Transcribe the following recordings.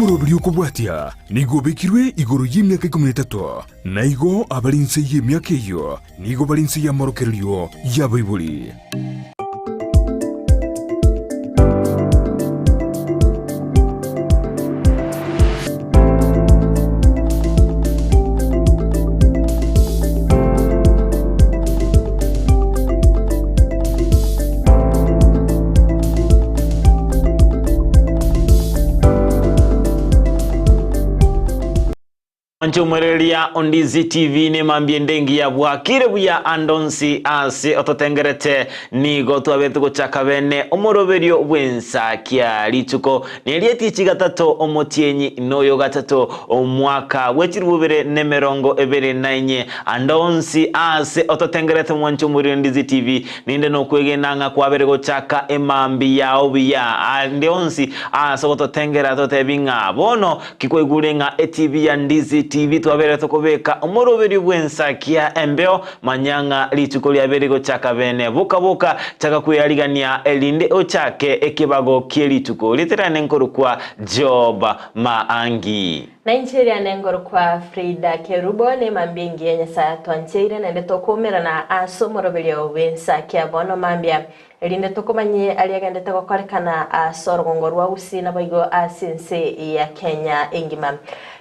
Omoroberi okobwatia nigo obekirwe igoro y'emiaka ikomi na etato, na igo abare inse y'emiaka eyio nigo bare inse y'amorokererio y'abaibori. Anche omwerereria o Ndizi TV nemambia ende engiya bwakire buya ande onsi ase ototengerete nigo twabete gochaka bene omoroberio bw'ensakia rituko nerietichi gatato omotienyi noyo gatato omwaka bwechiribu bibere nemerongo ebere nainye ande onsi ase ototengerete mwanche omwerereria o Ndizi TV Ninde nokwegena ng'a kwabere gochaka emambia yao buya ande onsi ase ogototengera totebi ng'a bono ki kwaigure ng'a etibi ya Ndizi TV twabere tokobeka omoroberio bw'ensakia embeo manya ng'a rituko riabere gochaka bene boka boka chaka kweyarigania erinde ochake ekebago kie rituko riterane nkorokwa Job Maangi. Na inche riane nkorokwa Frida Kerubo, nemambia engiya Nyasae atwancheire, naende tokoumerana ase omoroberio bw'ensakia bono mambia, erinde tokomanye aria agendete gokorekana ase orogongo rwa Gusii naboigo ase ense ya Kenya engima.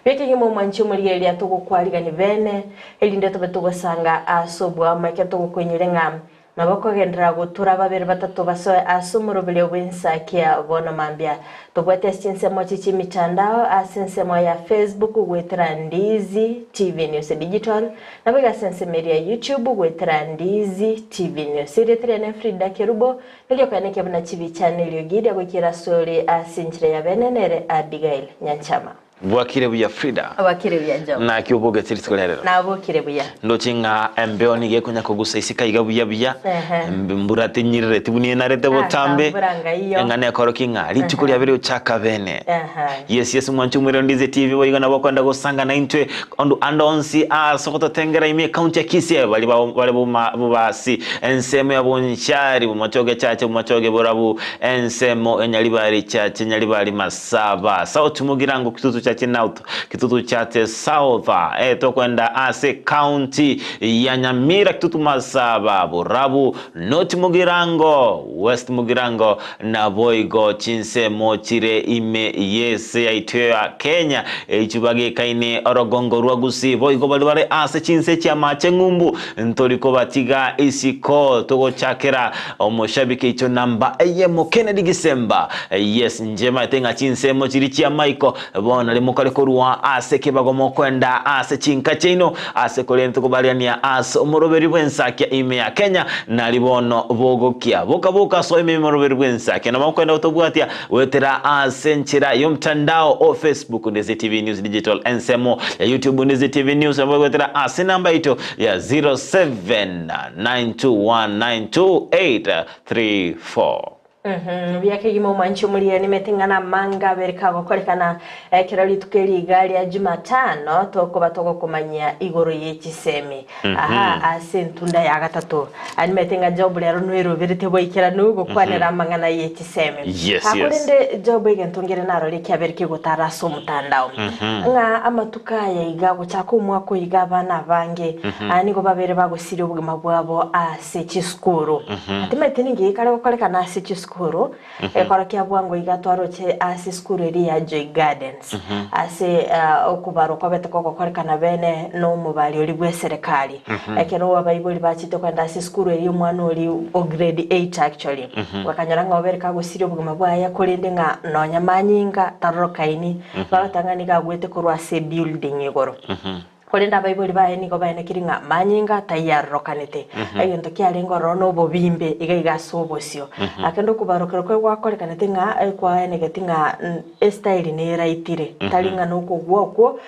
Bi'ekegima omwanchi omorigereria togokwarigani bene, erinde tobe togosanga ase oboamo ekero togokoinyore ng'a Nabo kogenderera gotura babere batato basoe ase omoroberio bw'ensakia bono mambia. Tobwate ase chinsemo chi chi'emitandao ase ensemo ya Facebook goetera Ndizi TV News Digital, naboigo ase ensemo eria ya YouTube goetera Ndizi TV News. Erieta riane Frida Kerubo, nerio okaenekia buna chibicha neriogi riagoikera asore ase enchera ya bene nere Abigail Nyanchama. Bwakire buya Frida. Bwakire buya Job. Naki obogete rituko ria rero? Nabokire buya. Ndoche ng'a embeo nigo ekonya kogusa isiko iga buya buya. Ehe. Mbura tenyirereti buna enarete Ah, botambe. mbura ngaiyo. Eng'ana ekorokia ng'a rituko riabeire gochaka bene. Ehe. Yes yes mwanche omwere Ndizi TV boigo nabo okwenda gosanga naintwe ondu ande onsi ase ogototengera ime ekaunti ya Kisii bari ba- bare boma bobasi ensemo ya Bonchari bomachoge chache bomachoge borabu ensemo ya Nyaribari chache Nyaribari mas Saba, South Mugirango, Kitutu Chache North, Kitutu Chache South, eh, tokwenda ase county ya Nyamira, Kitutu Masaba, Borabu, North Mugirango, West Mugirango, naboigo chinsemo chire ime yese yaito ya Kenya, echi bagekaine orogongo rwa Gusii, boigo baria bare ase chinse chi'amache ng'umbu, ntori kobatiga isiko togochakera Omoshabiki oito namba eyemo Kennedy Gisemba. Yes inche maete ng'a chinsemo chiri chi'amaiko bono rimokare korwa ase ekebago mokoenda ase chinka chiaino ase korende tokobariania ase omoroberi bw'ensakia ime ya Kenya nari bono bogokia. Boka boka soa ime y'omoroberi bw'ensakia nabo mokoenda gotobwatia goetera ase enchera y'omtandao o Facebook Ndese TV News Digital ensemo ya YouTube Ndese TV News nabo goetera ase enamba yaito ya 0792192834. Buya kegima omwanchi omorigia nimete ng'a namanga abere kagokorekana ekero rituko eri iga ria Jumatano tokoba togokomanyia igoro ye chisemi aha ase entunda ya gatato. Nimete ng'a Job rero noeroberete boikeranu gokwanera amang'ana ye chisemi. Yes, Ah, yes. korende Job egento nkere narore ekiabere kegotara ase omotandao ng'a amatuko aya iga gochaka omwaka oyo iga abana abange Aya nigo babere bagosiria obogima bwabo ase chisukuru. Timanyeti ninki gekare gokorekana ase chisukuru, ekero kia bwango iga twaroche ase esukuru eria ya Joy Gardens, ase okobarwa kwabete kogokorekana bene na omobari oria bw'eserekari. Ekero abaibori bachete kogenda ase esukuru eria omwana oria o grade eight actually, bakanyora ng'a obere kagosiria obogima bwaye korende ng'a nonya manyinga tarorokaini, bagoteba ng'a nigo agwete korwa ase ebuilding igoro. Korende abaibori baye nigo baenekirie ng'a manyinga taiyarokanete. Egento kiarenge ororo nobobimbe iga iga ase obosio. Kende okobarokera kwaye gwakorekanete ng'a kwaenegeti ng'a estyle neraitire, tari ng'a nokogwa okwo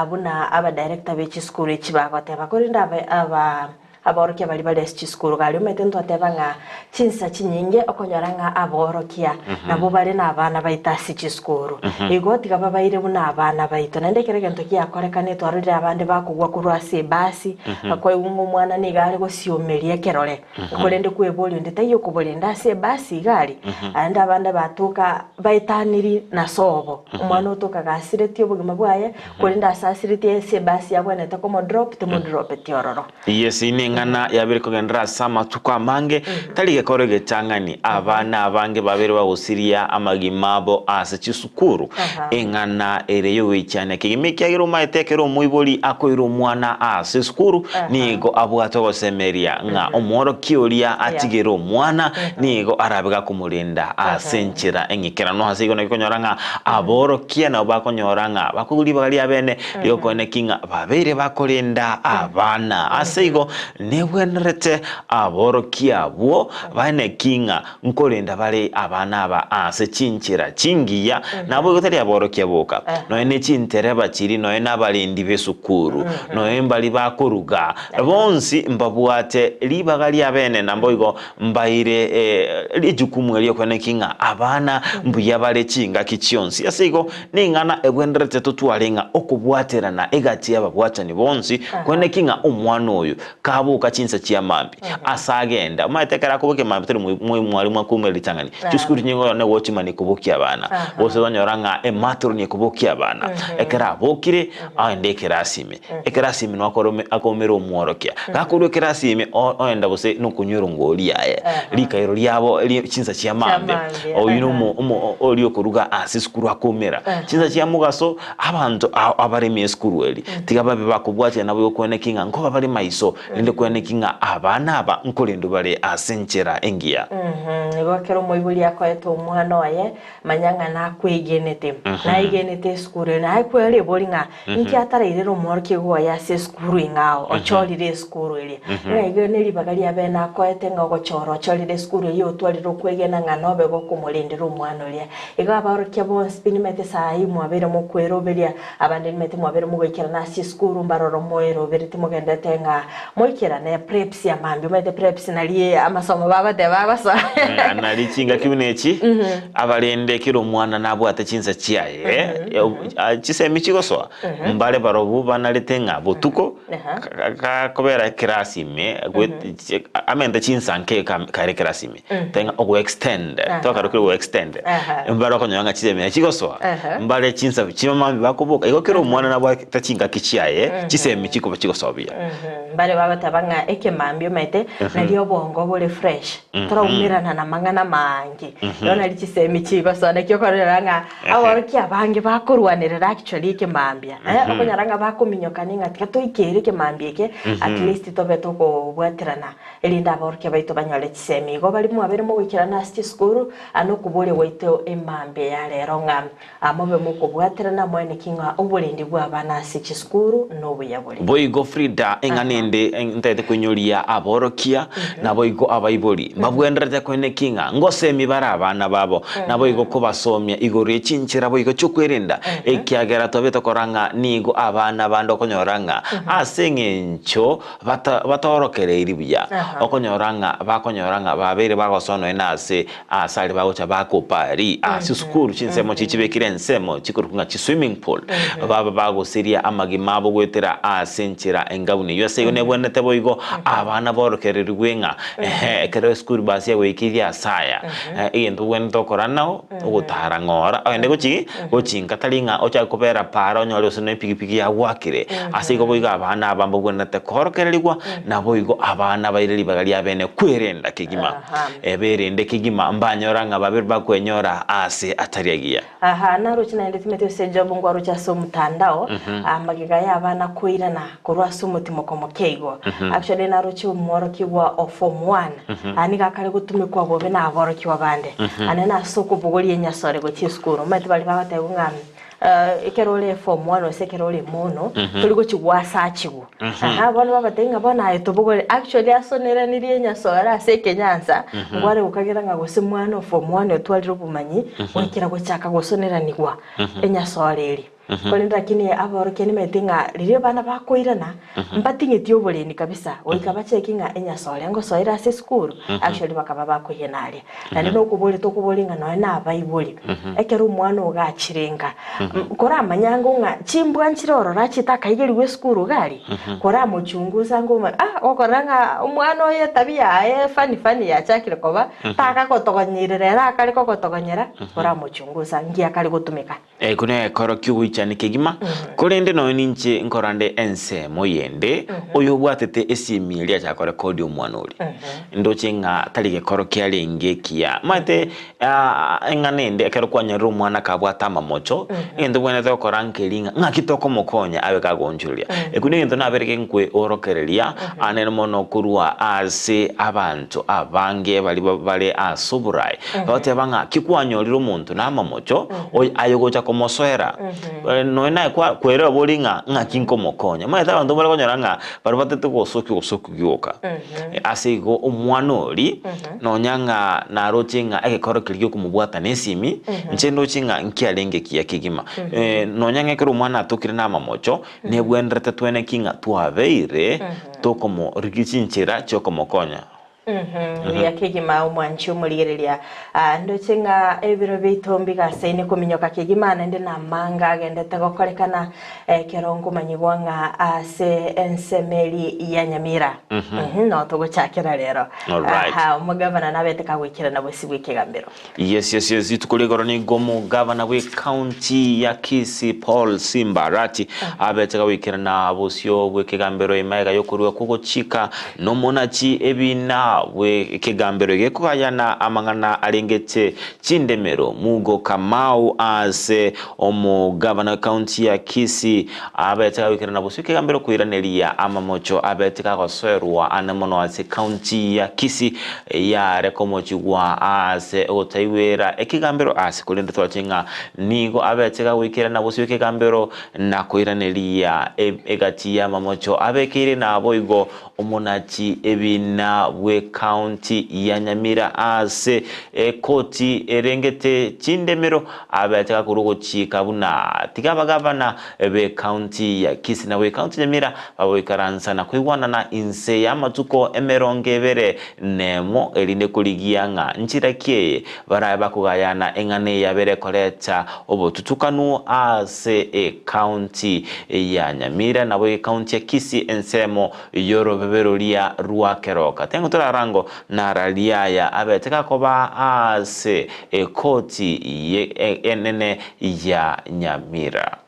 buna abadirector be chisukuru echi bagoteba. Korende aba aba. Aborokia baria bare ase chisukuru gari omanyete ntwateba ng'a chinsa chinyinge okonyora ng'a aborokia nabwo bare nabana baito ase chisukuru. Igo tiga babaire buna abana baito. Naende ekero egento giakorekanire twarorire abande bakogwa korwa ase ebasi, bakoigwa ng'a omwana nigo are gosiomeria ekerore, korende kweboria onde taiyo okoborenda ase ebasi iga aria. Naende abande batoka baetaniri na sobo, omwana otoka gasiretie obogima bwaye, korende ase asiretie ase ebasi yabwenerete komodrop, temodropeti ororo. Yes, neng'ana yabeire kogenderera ase amatuko amange, tari gekoro egetang'ani. Abana abange babeire bagosiria amagima abo ase chisukuru. Eng'ana ere y'ogoichania kegima ekiagera omaete ekero omoibori akoira omwana ase esukuru, nigo abwate ogosemeria ng'a omworokia oria atigere omwana nigo arabe gakomorenda ase enchera eng'ikeranu. Ase igo naki okonyora ng'a aborokia nabo bakonyora ng'a bakoigwa ribaga riabene Rigokoeneki ng'a babeire bakorenda abana. Ase igo nebwenerete aborokia abwo baeneki ng'a nkorenda bare abana aba ase chinchera chingiya, naboigo tari aborokia boka, nonya ne chintereba chiria, nonya nabarendi b'esukuru, nonya mbaria bakoruga, bonsi mbabwate ribaga riabene, naboigo mbaire rijukumu erio koeneki ng'a abana mbuya bare chingaki chionsi. Ase igo Ning'ana egwenderete totware ng'a okobwaterana egati y'ababwatani bonsi korende ki ng'a omwana oyo kaboka chinsa chia mambia ase agenda omanyete ekero akobokia mambia tari mwalimu akoumera ritang'ani chisukuru chinyinge okonyora ne watchman ekobokia abana gose okonyora ng'a ematron ekobokia abana ekero abokire aende ekerasi ime ekerasi ime noo akoumera omworokia gakorwa ekerasi ime oenda gose nokonywa erongori yaye rikairo riabo chinsa chia mambia oyio nomo omo oria okoruga ase esukuru akoumera chinsa chia mogaso abanto abaremi esukuru eri tiga babe bakobwatia nabo okweneki ng'a nkoba bare maiso rende kweneki ng'a abana aba nkorendwa bare ase enchera engiya. Nigo ekero omoibori akoete omwana oye manya ng'a nakwegenete naegenete esukuru ere naye kweribori ng'a Inki atarairere omworokigwa oye ase esukuru eng'ao, ochorire esukuru eria? Ng'a igo neribaga riabe nakoete ng'a ogochora ochorire esukuru eyio otwarire okwegena ng'a nobe gokomorendera omwana oria. Igo abaorokia bonsi pi nimanyete saa eye mwabeire mokweroberia, abande nimanyete mwabeire mogoikerana ase chisukuru mbaroro moeroberi timogenderete ng'a moikerane preps ya mambia omanyete preps nari amasomo bagoteba agosoa. Nari chingaki buna echi, abarende kera omwana nabwate chinsa chiaye. Chisemi chigosoa, mbare barobwo banarete ng'a botuko gakobera ekerasi ime, amente chinsa nke kare ekerasi ime, tari ng'a ogo extend, twakarokire go extend, mbare okonyora ng'a chisemi nachi chigosoa, mbare chinsa chimamambia bakoboka, igo kera omwana nabwate chingaki chiaye, chisemi chikoba chigosoa buya. Mbare bagoteba ng'a ekemambia omanyete nario obongo bore fresh, toraumerana na amang'ana amaange, bono nario chisemi chigosoa naki okorora ng'a Aborokia abange bakorwanerera actually ekemambia eh, okonyora ng'a bakominyokania ng'a tiga toikere ekemambia eke at least tobe tokobwaterana erinde aborokia baito banyore chisemi. Igo baria mwabeire mogoikerana ase chisukuru aa nokoboria gwaito emambia ya rero ng'a mobe mokobwaterana moeneki ng'a oborendi bwa abana ase chisukuru nobuya bore. Boigo Frida, eng'ana ende ntagete koinyoria aborokia, naboigo abaibori, mbabwenerete koeneki ng'a ngosemi bare abana babo, naboigo kobasomia igoro ye chinchera boigo chi'okwerenda, ekiagera twabete korora ng'a nigo abana bande okonyora ng'a ase eng'encho bata batorokereiri buya, okonyora ng'a bakonyora ng'a babeire bagosoa nonya na ase Aase aria bagocha bakopa ri ase esukuru chinsemo chiria chibekire ensemo chikorokwa ng'a chiswimming pool, baba bagosiria amagima abo goetera ase enchera engabu neyio. Ase igo nebwenerete boigo abana borokererigwe ng'a ehe ekero eschool bus yagoikirie ase aya, egento obwenerete gokora nao ogotara ng'ora ogende gochi gochinka tari ng'a ochake kobera paara onyore gose ne epikipiki yagwakire. Ase igo boigo abana aba mbabwenerete korokererigwa naboigo abana baire ribaga riabene kwerenda kegima. Eberende kegima mbanyora ng'a babe bakwenyora aase atari agiya. Aha, naroche naende timeti ase Job nkwaroche ase omotandao, amagega y'abana koirana korwa ase omotimoko moke igo. Actually naroche omworokigwa o form one, aa nigo akare gotumekwa bobe na aborokigwa bande. Ane nase okobogoria enyasore gochia esukuru. Omanyete baria bagotebiwa ng'a Ekero ore form one gose ekero ore mono, tori gochia gwasachigwa. Aha, bono babatebia ng'a bono aye tobogore, actually asoneranirie enyasore ase ekenyansa, nkware gokagera ng'a gose mwana o form one otwarire obomanyi, goikera gochaka gosoneranigwa enyasore eria. Korende lakini aborokia nimaete ng'a riria abana bakoirana, mbating'eti oboreni kabisa, goika bacheke ng'a enyasore ngosoere ase esukuru, actually bakaba bakoyena aria. Naende nokoboria tokoboria ng'a nonya na abaibori, ekero omwana ogo achire nka, koramanye ango ng'a chimbwa nchire ororo achete akaigerigwa esukuru iga aria, koramochungusa ango omanye ah gokorora ng'a omwana oyo etabia yaye funny funny yachakire koba, takagotogonyerera ere akare kogotogonyera, koramochungusa nki akare gotumeka. Eko negekoro ki'ogoichania kegima, korende nonya ninche nkorande ensemo yende, oyobwatete esimi eria achaka korekodia omwana oria. Ndoche ng'a tari gekoro kiarenge ekiya. Omanyete eng'ana ende ekero kwanyorire omwana kabwate amamocho, egento obwenerete gokora nkeri ng'a ng'aki tokomokonya abe kagoonchoreria. Ekio negento nabere genkweorokereria anene mono korwa ase abanto abange baria bare ase oboraai, bagoteba ng'a ki kwanyorire omonto namamocho, oyo aye ogocha komosoera, nonya naye kwa kwereba bori ng'a ng'aki nkomokonya. Omanyete abanto mbare konyora ng'a baria batete gosokia ogosokia gioka. Ase igo omwana oria, nonya ng'a naroche ng'a egekoro keria giokomobwata na esimi, inche ndoche ng'a nkiarenge ekiya kegima. Nonya ng'a ekero omwana atokire na amamocho, nebwenerete tweneki ng'a twabeire tokomorigia chinchera chiokomokonya. Buya kegima omwanchi omorigereria. Ah, ndoche ng'a ebiro biaito mbigasaine kominyoka kegima naende namanga agendete gokorekana ekero nkomanyigwa ng'a ase ensemo eri ya Nyamira. Mhm, no togochakera rero. Alright. Aha, omogavana nabete kagoikerana bosio bw'ekegambero. Yes, yes, yes. Rituko ria igoro nigo omogavana bw'ecounty ya Kisii Paul Simba Arati abete gagoikerana bosio bw'ekegambero ime iga y'okorua kw'ogochika n'omonachi ebina bw'ekegambero gekogayana amang'ana arengete chindemero Mugo Kamau ase omogavana w'ecounty ya Kisii abete gagoikerana bosio ekegambero koiraneria amamocho abete gagosoerwa ane mono ase county ya Kisii Eyare komochigwa aase ogotaigwera ekegambero aase, korende toroche ng'a nigo abete gagoikerana bosio ekegambero na koiraneria egati y'amamocho abekeire naboigo omonachi ebina bw'ecounty ya Nyamira aase ekoti erengete chindemero abete gakorwa ogochika buna tiga abagavana b'ecounty ya Kisii na bw'ecounty Nyamira Bagoikaransa na koigwanana inse y'amatuko emerongo ebere nemo, erinde korigia ng'a nchera ki eye barabe bakogayana eng'ana eye yabere koreta obotutukanu ase ecounty ya Nyamira nabo ecounty ya Kisii ensemo y'orobebe roria rwa Keroka. Tengo torarango nararia aya abete gakoba ase ekoti enene ya Nyamira.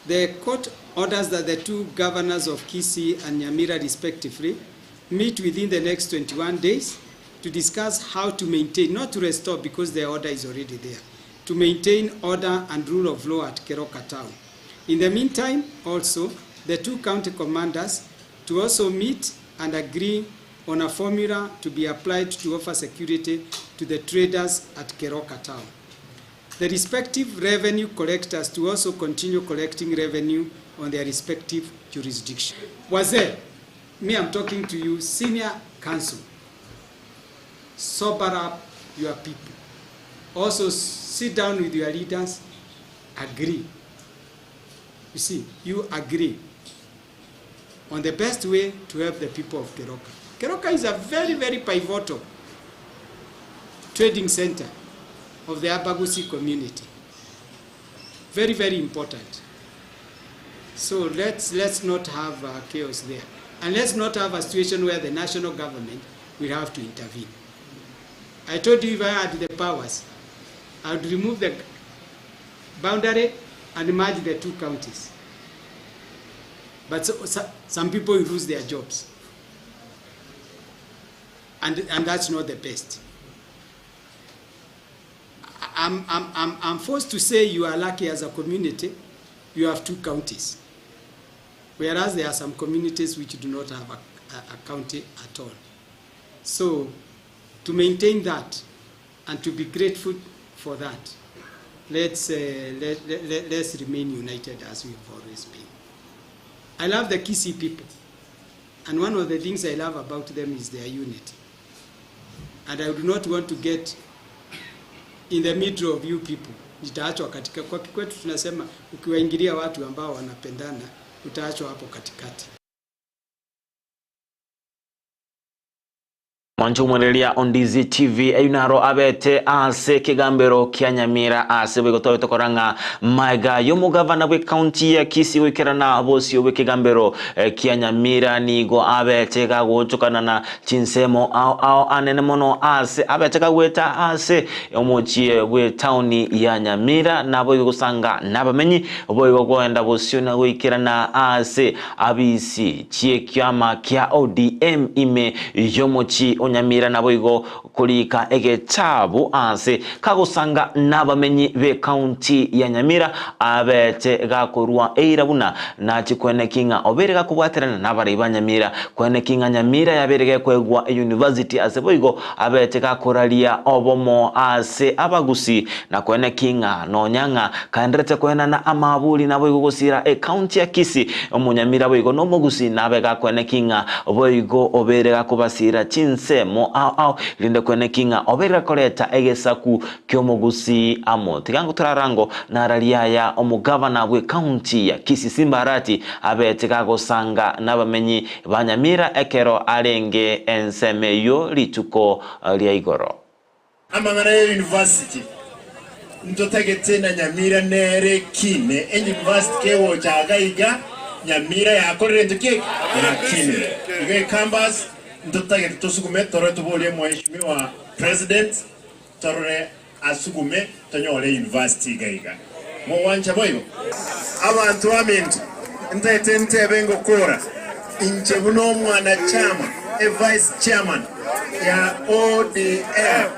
The court orders that the two governors of Kisii and Nyamira respectively meet within the next 21 days to discuss how to maintain, not to restore because the order is already there, to maintain order and rule of law at Keroka town. In the meantime, also, the two county commanders to also meet and agree on a formula to be applied to offer security to the traders at Keroka town. The respective revenue collectors to also continue collecting revenue on their respective jurisdiction. Wazee, me I'm talking to you, senior counsel, sober up your people. Also sit down with your leaders, agree. You see, you agree on the best way to help the people of Keroka. Keroka is a very, very pivotal trading center of the Abagusi community. Very, very important. So let's, let's not have uh, chaos there. And let's not have a situation where the national government will have to intervene. I told you if I had the powers, I would remove the boundary and merge the two counties. But so, so, some people will lose their jobs. And, and that's not the best. I'm, I'm, I'm, I'm forced to say you are lucky as a community, you have two counties. Whereas there are some communities which do not have a, a, a county at all. So to maintain that and to be grateful for that, let's, uh, let, let, let's remain united as we've always been. I love the Kisii people. And one of the things I love about them is their unity. And I do not want to get in the middle of you people. Nitaachwa katika, kwa kikwetu tunasema ukiwaingilia watu ambao wanapendana utaachwa hapo katikati. Mwanche omwereria o Ndizi TV eyio naro abete ase ekegambero kia Nyamira ase boigo twabete korora ng'a maega y'omogavana bw'ecounty ya Kisii goikerana bosio bw'ekegambero eh, kia Nyamira nigo abete gagochokana na chinsemo ao ao anene mono ase abete gagweta ase omochie bw'etaoni ya Nyamira naboigo gosanga nabamenyi boigo goenda bosio na goikerana ase abisi chi'ekiama kia ODM ime y'omochie o Nyamira naboigo korika egetabu aase kagosanga nabamenyi b'ecounty ya Nyamira abete gakorua eira buna nachie kweneki ng'a obeire gakobwaterana nabarai ba Nyamira kweneki ng'a Nyamira yabeire gekoegwa eyunivasiti ase boigo abete gakoraria obomo ase abagusii na kweneki ng'a nonya ng'a kaenderete koenana amaburi naboigo gosira ecounty ya Kisii Omonyamira boigo nomogusii nabe gakweneki ng'a boigo obeire gakobasira chinsemo ao ao, rinde kweneki ng'a obeire gakoreta egesaku ki'omogusii amo. Tiga ngotorarango nararia aya omogavana bw'ecounty ya Kisii Simba Arati abete gagosanga nabamenyi ba Nyamira ekero arenge ensemo eyio rituko ria igoro. Amang'ana ya university ntotagete na Nyamira nere ekine e university kegocha iga iga Nyamira yakorire ento ki eke? Yakinire. Iga ecampus ntotagete tosugume torore toborie Mheshimiwa President torore asugume tonyore university iga iga. Mogwancha boigo? Abanto baminto ntagete ntebe ngokora inche buna omwanachama, e vice chairman ya ODM,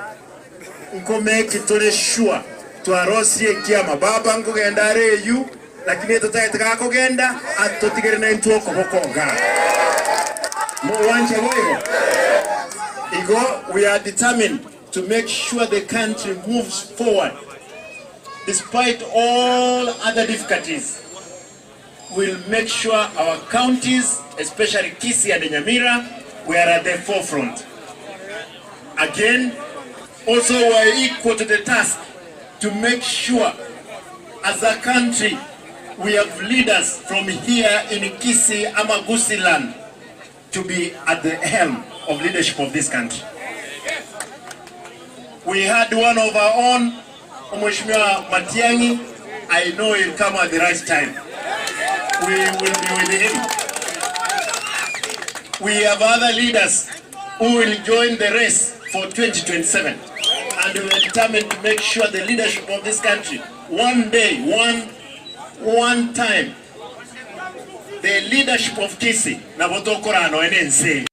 nkomeki tore sure twarosirie ekiama. Baba nkogenda are eyio, lakini etotagete gakogenda atotigere naintwe okoboko igaa. Mogwancha boigo? Igo we are determined to make sure the country moves forward despite all other difficulties. We'll make sure our counties, especially Kisii and Nyamira, we are at the forefront. Again, also we are equal to the task to make sure as a country we have leaders from here in Kisii Amagusi land to be at the helm of leadership of this country. We had one of our own, Mheshimiwa Matiang'i. I know he'll come at the right time. We will be with him. We have other leaders who will join the race for 2027. And we are determined to make sure the leadership of this country, one day, one, one time, the leadership of Kisii, nabo tokorana nonya nense eye.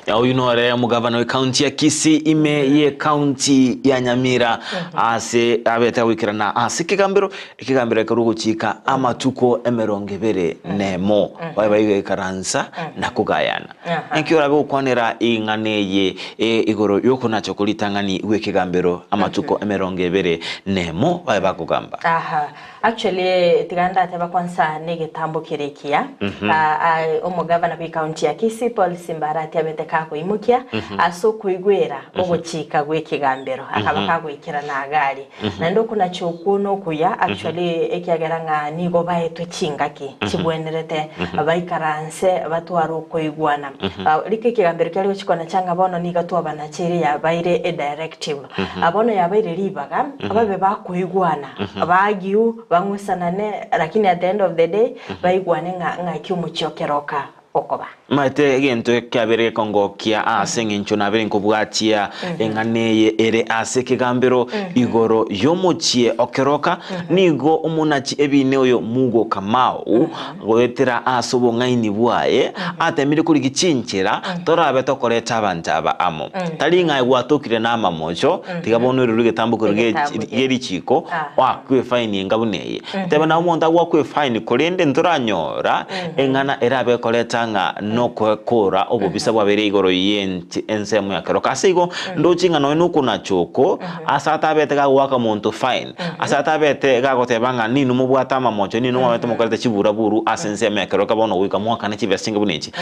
Oyio nore omogavana w'ecounty ya Kisii ime y'ecounty ya Nyamira ase abete agoikerana ase ekegambero ekegambero ekerwa ogochika amatuko emerongo ebere nemo babe baigoikaransa na kogayana. Naki orabe gokwanera ing'ana eye e igoro y'okonacha okwo ritang'ani gw'ekegambero amatuko emerongo ebere nemo babe bakogamba. Aha. Actually tiga ndateba kwansa negetambo kere ekiya Ah, ah, omogavana bwe county ya Kisii Paul Simba Arati abete kakoimokia ase okoigwera ogochika gw'ekegambero akaba kagoikerana agari naende okonacha okwo nokuya actually ekiagera ng'a nigo baetwe chingaki chibwenerete baikaranse batware okoigwana Ah, rika ekegambero kiare gochikonacha ng'a bono niga twabanacheire yabaire edirective Ah, bono yabaire ribaga babe bakoigwana ba argue bang'usanane lakini at the end of the day baigwane ng'a ng'aki omochie okeroka. okoba. Maete egento kiabeire gekongokia ase engencho nabeire nkobwatia eng'ana eye ere ase ekegambero igoro y'omochie o Keroka, nigo omonachi ebiine oyo Mugo Kamau goetera ase obong'aini bwaye atemire korigia chinchera torabe tokoreta abanto aba amo. Tari ng'a gwatokire namamocho, tiga bono oirerwe egetambo keria gie richiiko oakwe efaini enga buna eye. Teba nabo omonto agoakwa efaini korende ntoranyora eng'ana erabe ekoreta ng'a nokoekora obobisa bwabeire igoro y'ensemo ya keroka. Ase igo ndoche ng'a nonya nokonacha oko ase atabete gagoaka monto fine, ase atabete gagoteba ng'a ninwe mobwate amamocho, ninwe mwabete mokorete chiburaburu ase ensemo ya keroka bono goika moakane chibesa chinga buna echi.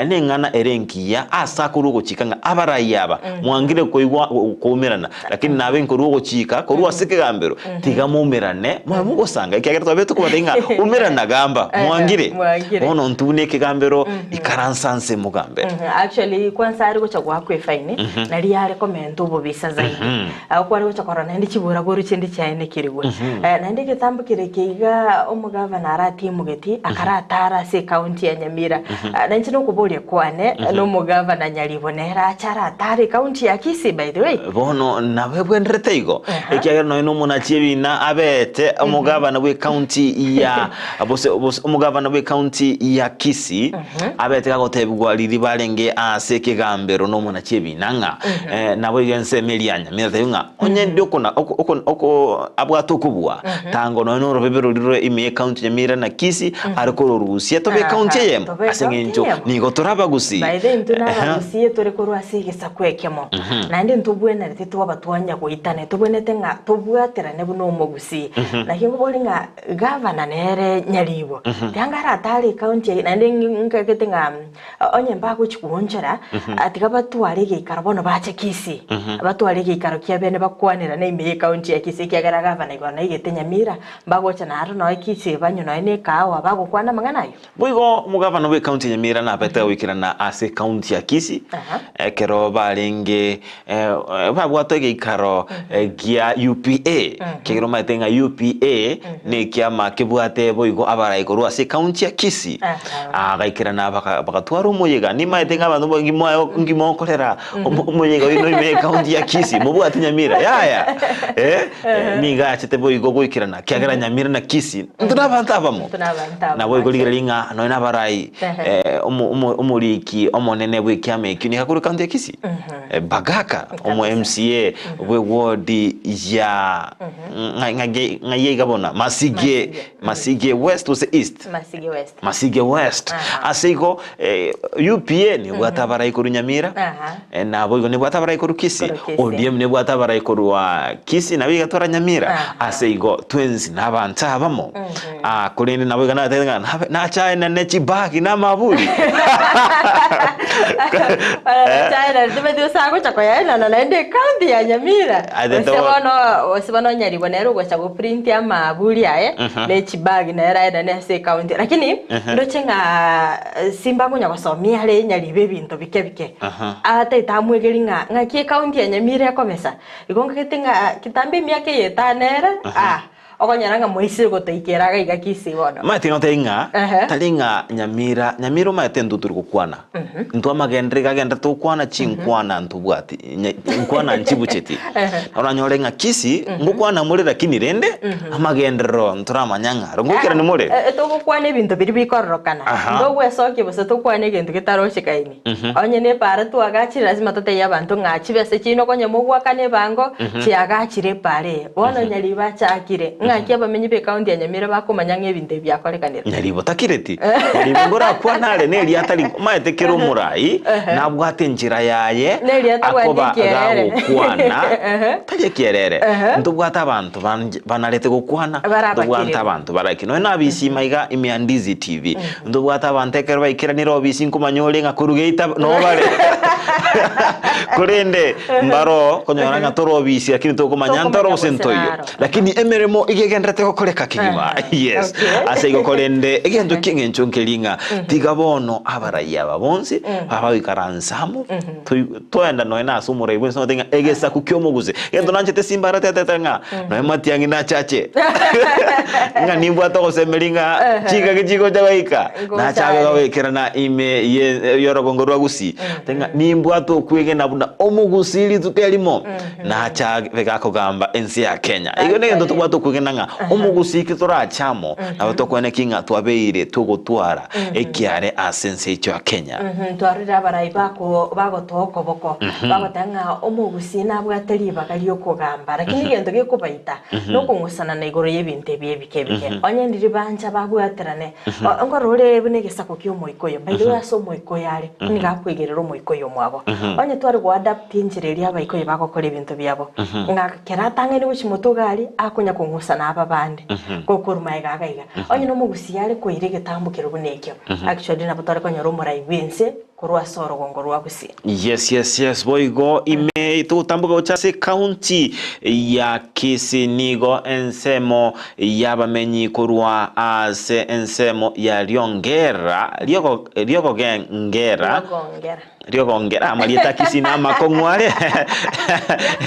Neng'ana ere engiya ase akorwa ogochika ng'a abarai aba mwangire koigwa koumerana. Lakini nabe nkorua ogochika korwa ase ekegambero, tiga moumerane, mobe mogosanga, ekiagera twabete tokobatebia ng'a umerana gamba, mwangire. Mwangire. Bono intwe buna ekegambero, ikaransa nse mogambe. Actually kwanza are gocha goakwa efaini nari are komenta obobisa zaidi Agwo kware gocha korora naende chiburaburu chinde chiaenekerigwe Naende egetambo kere eke iga omogavana aratimogeti akaratara ase ecounty ya Nyamira Na inche nokoboria kwane nomogavana Nyaribo nere ache aratare ecounty ya Kisii by the way. Bono nabo ebwenderete igo, ekiagera nonya nomonachi ebina abete omogavana bw'ecounty ya bose bose omogavana bw'ecounty ya Kisii abete gagotebigwa riria barenge ase ekegambero nomonachi ebina ng'a nabo igo ensemo eria ya Nyamira tebia ng'a onye ndi okona oko oko oko abwate okobua tango nonya norobebe roria rore ime y'ecounty Nyamira na Kisii are kororusia tobe ecounty Aha, eyemo tobe ase ecounty eng'encho eyemo. nigo torabagusie. By the way intwe Ehe. nabagusie tore korwa ase egesaku ekemo, naende ntobwenerete twaba twanya goitana, tobwenerete ng'a tobwaterane buna omogusii. Naki nkobori ng'a gavana nere Nyaribo, tianga aratare ecounty eye naende nkagete ng'a Onye mbagochia koonchora, tiga batware egeikaro bono bache Kisii, batware egeikaro kia bene bakwanerane ime y'ecounty ya Kisii ekiagera gavana igoro naigete Nyamira, mbagocha naro noe Kisii banywe noe na ekahawa bagokwana amang'ana ayio. Boigo omogavana bw'ecounty ya Nyamira nabete goikerana ase ecounty ya Kisii ekero barenge babwate egeikaro gia UPA, ekiagera omanyete ng'a UPA nekiama kebwate boigo abarai korwa ase ecounty ya Kisii, agaikerana bagatwara omoyega, nimaete ng'a abanto ngi mokorera omoyega oino ime ecounty ya Kisii, mobwate Nyamira yaya nigo achete boigo goikerana ekiagera Nyamira na Kisii intwe nabanto abamo. Naboigo rigereria ng'a nonya nabarai omoriki omonene bw'ekiama ekio nigo akorwa ecounty ya Kisii. Bagaka, omo MCA bwe ward ya ng'ai iga bono Masige, Masige West gose East? Masige West. Masige West. Ase igo UPA nebwate abarai korwa Nyamira, nabo igo nebwate abarai korwa Kisii, ODM nebwate abarai korwa Kisii nabo igatwara Nyamira. Ase igo twensi nabanto abamo. Korende nabo iga natebete ng'a nabe nachaenane chibagi na amaburi. Nachaenane timanyeti gose agocha koyaenana naende ecounty ya Nyamira. Ate Gose to- bono gose bono Nyaribo nere ogocha goprinti amaburi aye ne chibagi nere aenane ase ecounty. Lakini ndoche ng'a Simba akonya gosomia are Nyaribo ebinto bike bike. Ataete amwegeri ng'a ng'aki ecounty ya Nyamira ekomesa. Igo nkagete ng'a kitambo emiaka eye etano ere, ah. Okonyora ng'a moisire gotoikera iga iga Kisii bono. Omanyete ng'a ng'a Ehe. tari ng'a Nyamira, Nyamira omanyete intwe turi gokwana. Intwe amagenderero iga agenderete gokwana chinkwana ntobwati, nya- nkwana nchibucheti. Oranyore ng'a Kisii ngokwana more lakini rende amagenderero ntoramanya ng'a aro ngoikerani more. Eh, togokwana ebinto biria bikororokana. Aha. Ntogwesokia gose tokwane egento getarochekaini. Onye nepaara twagachire lasima totebie abanto ng'a chibesa chiaino konya mogoakana ebango chiagachire epaara eye. Bono Nyaribo achakire, ng'aki abamenyi b'ecounty ya Nyamira bakomanya ng'a ebinto ebi biakorekanire? Nyaribo takireti. Nyaribo ngorakwane are neria atari omanyete kera omorai nabwate enchera yaye Neria atabwati akoba ekierere. gagokwana tari ekierere ntobwate abanto banje banarete gokwana Bare ntobwate abakiriri. abanto baraki nonya nabisima iga ime ya Ndizi TV Ntobwate abanto ekero baikeranire obisi nkomanya ore ng'a korwa geita noo bare. Korende mbaroo konyora ng'a tore obisi lakini tokomanya ntoro Tokomanya gose gose ntoiyo. naro. Lakini emeremo iga. Egegenderete gokoreka kegima. Yes. Ase igo korende egento ki'eng'encho nkeri ng'a tiga bono abarai aba bonsi babagoikaransa amo toenda nonya na ase omorai bwensi nogoteba ng'a egesaku ki'omoguse. Egento nanchete Simba aratete ng'a nonya Matiang'i nachache ng'a nimbwate ogosemeria ng'a chingaki chigocha goika nachabe goikerana ime ye y'orogongo rwa Gusii. Ng'a nimbwate okwegena buna omogusii rituko erimo Nachabe gakogamba ense ya Kenya. Igo negento tobwate okwegena ng'a omogusii ki torache amo nabo tokweneki ng'a twabeire togotwara ekiare ase ense yaito ya Kenya. Twarorire abarai bako bagotoa okoboko bagoteba ng'a omogusii nabwate ribaga riokogamba lakini egento gekobaita nokong'usanana igoro yebinto ebi ebike ebike onye ndiri bancha babwaterane Nkorora ore buna egesaku kia omoikoyo. By the way ase omoikoyo are, nigo akoigerera omoikoyo omwabo. Onye tware goadapt enchera eria abaikoyo bagokora ebinto biabo, ng'a kera atang'aini gochia motwe iga aria, akonya kong'usa na aba bande, gokorwa magega iga iga. Onye na omogusii are koira egetambo keria buna ekio, actually nabo tware konyora omorai bw'ense korwa ase orogongo rwa Gusii. Yes yes yes boigo ime togotamboka gocha ase county ya Kisii nigo ensemo y'abamenyi korwa ase ensemo ya Riongera riogo riogogengera Riogongera. Riogongera amarieta a Kisii namakong'u are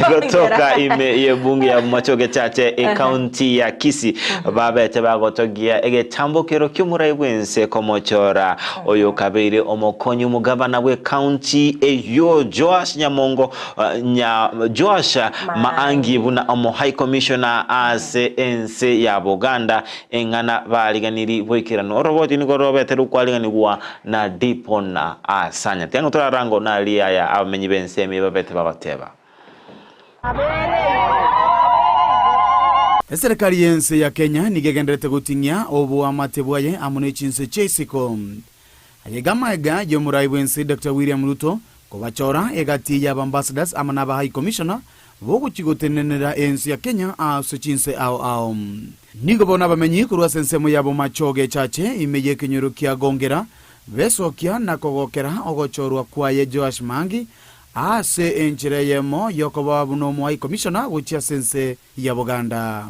gotoka ime y'ebunge ya Bomachoge Chache ecounty ya Kisii babete bagotogia egetambokero ki'omorai bw'ense komochora Oyokabeire omokonyi omogabana bw'ecounty eyio Joash Nyamongo nya Joash Maangi buna omo High Commissioner ase ense ya Buganda eng'ana bariganiri boikeranu. Oroboti nigo robete rokwariganigwa na Dipon Asanya. Tiang'o torarango nari aya abamenyi b'ense ime babete bagoteba. Eserekari y'ense ya Kenya nigo egendererete goting'ia oboamate bwaye amo ne chinse chia isiko. Ayaiga amaega y'omorai bw'ense Doctor William Ruto kobachora egati y'abambassadors amo n'aba High Commissioner bogochia gotenenera ense ya Kenya ase chinse ao ao. Nigo bono abamenyi korwa ase ensemo ya Bomachoge Chache ime y'ekenyoro kia Gongera besokia na kogokera ogochorwa kwaye Joash Maangi Ase enchera eyemo y'okoba buna omo-high commissioner gochia ase ense ya Buganda.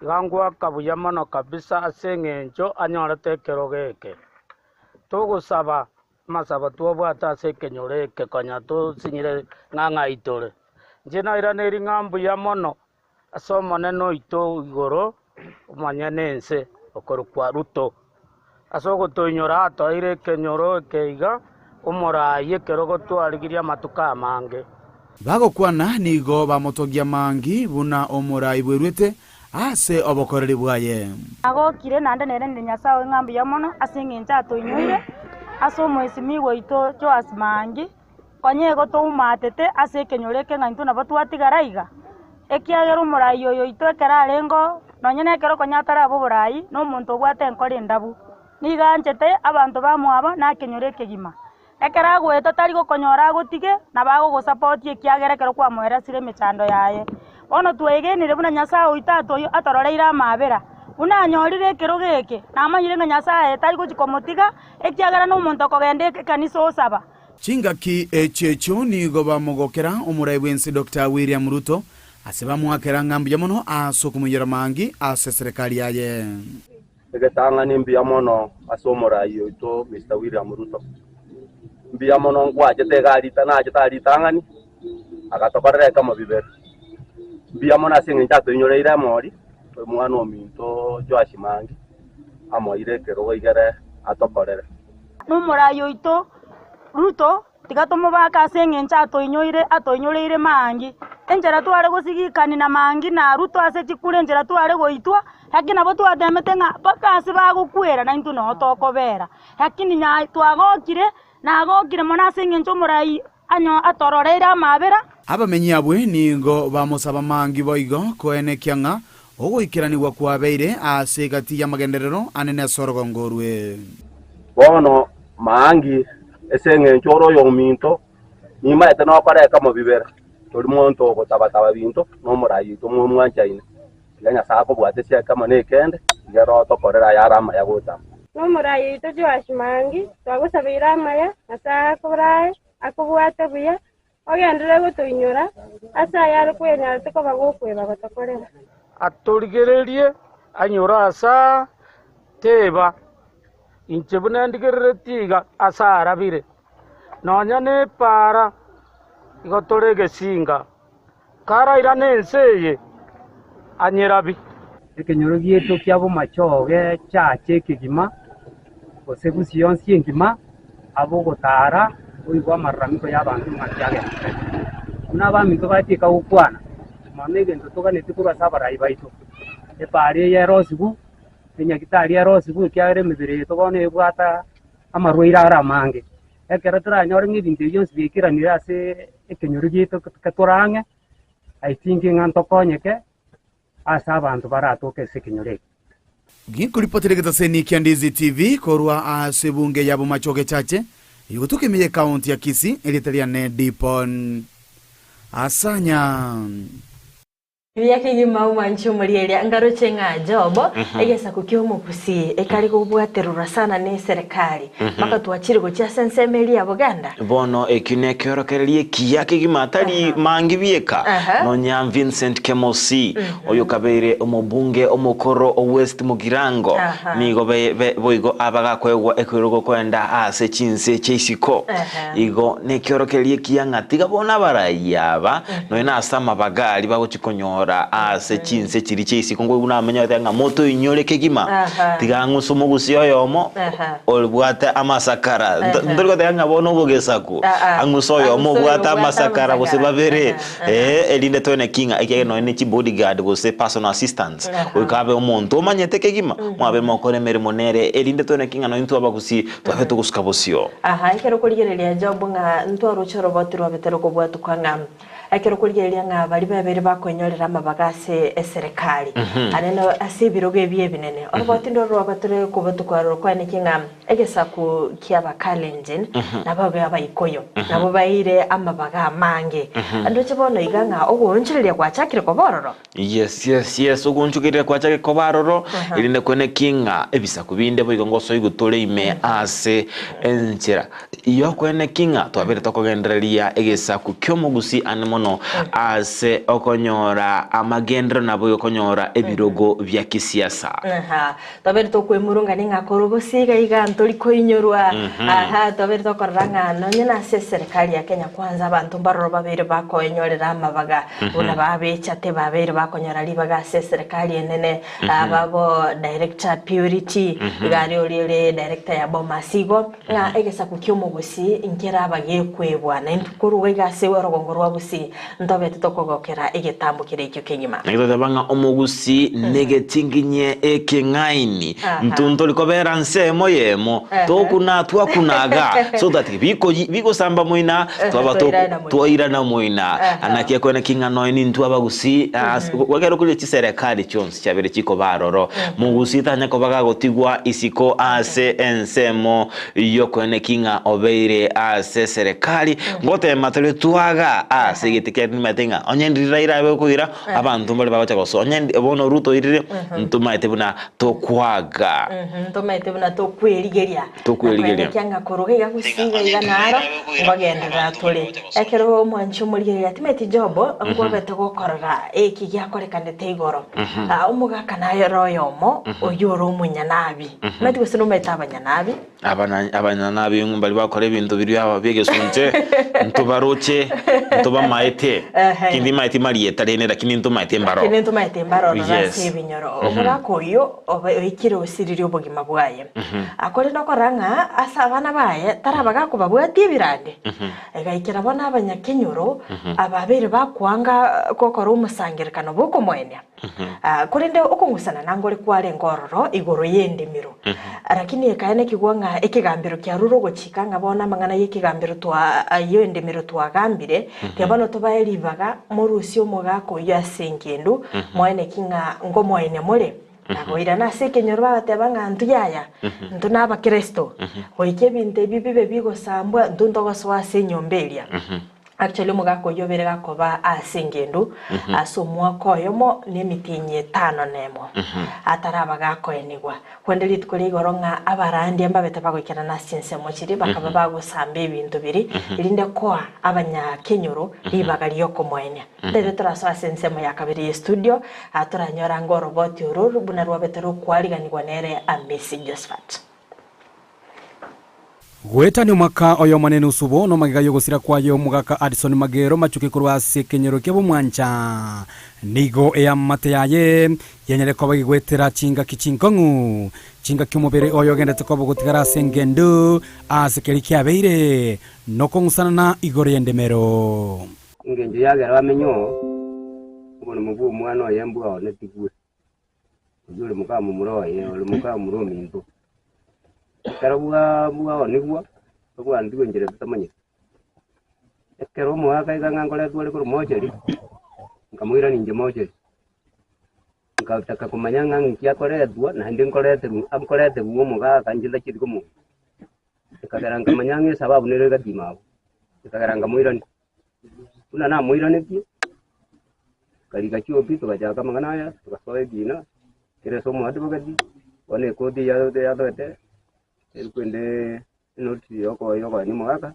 Iga ngoaka buya mono kabisa ase engencho anyorete ekerogo eke. Togosaba amasabo twabwate ase ekenyoro eke konya tosinyire ng'a ng'ai tore. Inche nairaneri ng'a mbuya mono ase Omonene oito igoro, omonyene ense, okorokwa Ruto, ase ogotoinyora atoeire ekenyoro eke iga, omoraai ekerogo twarigirie amatuko amange. Bagokwana nigo bamotogia Maangi buna omoraai bweruete ase obokoreri bwaye. Nagokire naende nere Nyasae oye ng'a mbuya mono ase engencho atoinyoire ase omoesimigwa oito Joash Maangi. Konya igo toumatete ase ekenyoro eke ng'a intwe nabo twatigara aiga, ekiagera omoraai oyo oito ekero arengeo, nonye nekero konya ataraba oboraai, nomonto obwate enkoro endabu. Nigo anchete abanto bamwabo na ekenyoro ekegima. Ekero agoeta tari gokonyora agotige, nabo agogosapotia ekiagera ekero kwamoeresire emechando yaye. Bono twegenire buna Nyasae oito atoyo atororeire amaabera, buna anyorire ekerogo eke, namanyire ng'a Nyasae tari gochia komotiga, ekiagera nomonto okogenda ekanisa osaba. Chingaki echio echio nigo bamogokera omorai bw'ense Doctor William Ruto ase bamoakera ng'a mbuya mono ase okomoiyora maangi ase eserekari yaye. Egetang'ani mbuya mono ase omorai oito Mister William Ruto. Mbuya mono nkwachete iga rita nachete aa ritang'ani agatokorera ekemo bibere. Mbuya mono ase eng'encho atoinyoreire emori omwana ominto Joash Mangi amoeire ekerogo igere atokorere. Nomorai oito Ruto, tiga tomobake ase engencho atoinyoire atoinyoreire maangi. Enchera tware gosigikani na maangi na Ruto ase chikura enchera tware goitwa, lakini nabo twatemete ng'a mpaka ase bagokwera naintwe noo tokobera. Lakini nya twagokire, nagokire mono ase engencho omorai anyo atororeire amaabera. Abamenyi abwe nigo bamosaba maangi boigo koenekia ng'a ogoikeranigwa kwabeire ase egati y'amagenderero anene ase orogongo orwe. Bono maangi, ase engencho ore oyominto, nimaete nokora ekemo bibere, tori monto ogotaba-taba binto, na omorai oito momwanchaine. Tiga Nyasae akobwate ase ekemo na ekende, tiga ere otokorere ayare amaya gocha. Nomorai oito Joash Maangi, twagosabeire amaya, Nyasae akorae, akobwate buya, ogenderere gotoinyora ase ayare kwenyarete koba gokweba gotokorera. Atorigererie anyore ase aa, teba, Inche buna ndigereretie iga ase arabire, nonya nepaara igo tore egesinga, karairane ense eye anyerabi. Ekenyoro giaito kia bomachoge chiache ekegima, gose gusii yonsi engima, abe ogotaara oigwe amararamiko y'abanto ng'a kiagendererete. Buna abaminto batieka gokwana, mono egento toganetie korwa ase abarai baito, epaara eye erosigwe, enyagitari erosigwe ekiagera emebere yaito bono ebwate amarwaire are amange. Ekero toranyore ng'a ebinto ebi bionsi biaikeranire ase ekenyoro giaito tore ang'e, I think ng'a ntokonyeke ase abanto baratoke ase ekenyoro eke. Ginkoripoteria egetaseni kia Ndizi TV korwa ase ebunge ya Bomachoge Chache, egotoka ime y'ekaunti ya Kisii, erieta riane Dipon Asanya. Buya kegima omwanchi omorieria ngaroche ng'a Job egesaku kia omogusii ekare gobwatererwa sana ne eserekari mpaka twachire gochia ase ensemo eria ya Buganda. Bono ekio nekeorokererio ekiya kegima tari mangi bieka, nonya Vincent Kemosi, oyokabeire omobunge omokoro o West Mugirango, nigo boigo abagakoegwa ekerogo koenda ase chinse chia isiko. Igo nekeorokererio ekiya ng'a tiga bono abarai aba, nonya nase amabaga aria bagochia konyora ase chinse chiria chia isiko, nkoigwa namenyete ng'a motoinyore kegima, tiga ang'use omogusia oyomo obwate amasakara. Ntori goteba ng'a bono obogesaku, ang'use oyomo obwate amasakara gose babere, ee, erinde toene ki ng'a ekiagera nonya ne chibodyguard gose personal assistants, goika abe omonto omanyete kegima, mwabe mokore emeremo nere, erinde toene ki ng'a nonya intwe abagusii twabe togosuka bosio. Aha, ekero okorigereria Job ng'a ntwaroche oroboti rwabete rokobwatokwa ng'a ekero okorigereria ng'a baria babere bakoenyorera amabaga ase eserekari, aria no ase ebirogo ebi ebinene, oroboti ndoro rwabatire kobwatokwa rokwaneke ng'a egesaku ki'Abakalenjin nababe Abaikoyo, nabo baeire amabaga amange. Ndoche bono iga ng'a ogoonchoreria gwachakire koba ororo. Yes, yes, yes, ogoonchokereria kwachake koba aroro, erinde kwene ki ng'a ebisaku binde boigo ngosoigwe tore ime ase enchera y'okwene ki ng'a twabeire tokogendereria egesaku ki'omogusi ane mono ase okonyora amagenderero naboigo konyora ebirogo bia kisiasa. Aha, Twabeire tokwemurungania ng'a korwa bosa iga iga ntori koinyorwa. Aha, twabeire tokorora ng'a nonye nase eserekari ya Kenya Kwanza abanto mbaroro babeire bakoenyorera amabaga buna babechate babeire bakonyora ribaga ase eserekari enene babo Director Purity iga aria oria ore Director ya Bomas igo ng'a egesaku ki'omogusii nkeraba gekwebwa naintwe korwa iga ase orogongo rwa Gusii Ntobete tokogokera egetambo keria ekio kegima. Naki toteba ng'a omogusii negetinginye ekeng'aini, intwe ntori kobera nsemo eyemo, tokuna twakunaga, so that bikoyi bigosamba moina, twaba twairana moina. Naki ekwene ki ng'a nonya nintwe abagusii, ekero kore chiserekari chionsi chiabere chikoba aroro, mogusii tanya koba gagotigwa isiko ase ensemo Y'okoeneki ng'a obeire ase eserekari, ngoteema tore twaga ase egete kiaye nimanyete ng'a onye ndiri Raila abe okoira, abanto mbare bagocha gosoa, onye ndi bono Ruto oirire, ntomaete buna tokwaga. Ntomaete buna tokwerigeria. Tokwerigeria. Nakoenekia ng'a korwa iga gose iga iga naro, ngogenderera tore. Ekero omwanchi omorigereria timeti Jobo, nkwabete gokorora eki giakorekanete igoro. Omogaka naye ore oyomo, oyio ore omonyanabi. Omanyete gose nomanyete abanyanabi? Abana abanyanabi mbaria bakora ebinto biria bi'egesunte, ntobaroche, ntobamaete, Ehe. tindi maeti marieta rende lakini ntomaete mbaro. Lakini ntomaete mbaro ororo Yes. ase ebinyoro. Omogaka oyio obe oikire osiririe obogima bwaye. Korende okorora ng'a ase abana baye taraba gakobabwatia ebirandi, egaikera bono abanyakenyoro ababeire bakoanga gokora omosangererekano bw'okomoenia. Korende okong'usana nangore kwarenge ororo igoro y'endimero. Lakini ekaenekigwa ng'a ekegambero kiarure ogochika ng'a bono amang'ana y'ekegambero twa y'endimero twagambire, tiga bono tobae ribaga morusie omogaka oyio ase engendu, moeneki ng'a ngomoenia more. Na koirana ase ekenyoro bagateba ng'a intwe yaya, intwe n'Abakristo, goika ebinto ebi bibe bigosambwa, intwe ntogosoa ase enyomba eria. Actually omogaka oyio obere gakoba ase engendu ase omwaka oyomo na emitienyi etano na emo ataraba gakoenigwa. Korende rituko ria igoro ng'a abarandia mbabete bagoikerana ase chinsemo chiria bakaba bagosamba ebinto biria erinde koa abanyakenyoro ribaga riokomoenia. Rero torasoe ase ensemo ya kabere ye studio toranyore ange oroboti oro buna rwabete rokwariganigwa nere Amisi Josephat. Goetania omwaka oyomo na enusu bono magega y'ogosira kwaye omogaka Addison Magero machuke korwa ase ekenyoro kia Bomwancha, nigo eamate yaye yanyare koba egegoetera chingaki chinkong'u, chingaki omobere oye ogendete koba ogotigara ase engendo ase keria kiabeire nokong'usanana igoro y'endemero. Engencho yagera bamenye oo, oboremo bw'omwana oye mbwaonetigwe. Oyio ore mokamomura oye, ore mokamomura ominto. Ekero bwa bwaonigwa, tobwantigwe enchera totamanyeti. Ekero omogaka iga ng'a nkoretwa ore korwa mochari, nkamoirania inche mochari. Ngataka komanya ng'a nki akoretwa naende nkoreterwa nkoreterwa omogaka inche ntacheti komoa. Ekagera nkamanya ng'a esababu nere egati ime abwo, ekagera nkamoirania. Buna namoiranetie, nkarika chiopi togachaka amang'ana aya, togasoa ekina, kere ase omoadvocate, bono ekoti eyio yatoete, erikwende enotisi yokoenia omogaka,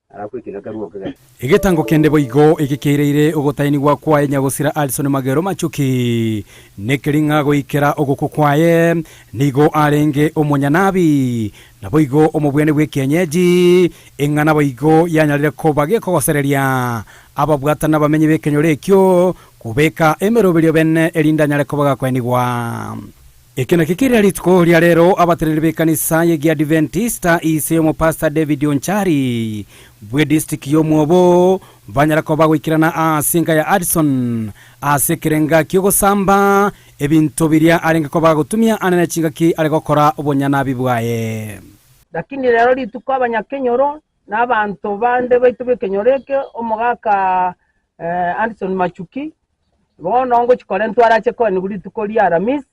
alafu ekina kerwe okegere. Egetango kende boigo eke keireire ogotainigwa kwaye nyagosira Alison Magero Machuki, nekeri ng'a goikera ogokwa kwaye nigo arenge omonyanabi, Naboigo omobwene bw'ekienyeji, eng'ana boigo yanyarire koba gekogosereria ababwatani abamenyi b'ekenyoro ekio, kobeka emeroberio bene erinde anyare koba gakoenigwa. Eke nakio keria rituko ria rero abateneneri b'ekanisa y'Egiadiventista inse y'omopastor David Onchari bw'edistrict y'Omwobo banyara koba bagoikerana ase enka ya Addison ase ekerenga ki'ogosamba Ebinto biria arenge koba agotumia anene chingaki are gokora obonyanabi bwaye. Lakini rero rituko abanyakenyoro na abanto bande baito b'ekenyoro eke, omogaka Anderson Machuki, bono ngochia korentwa arache koenigwa rituko ria Aramisi,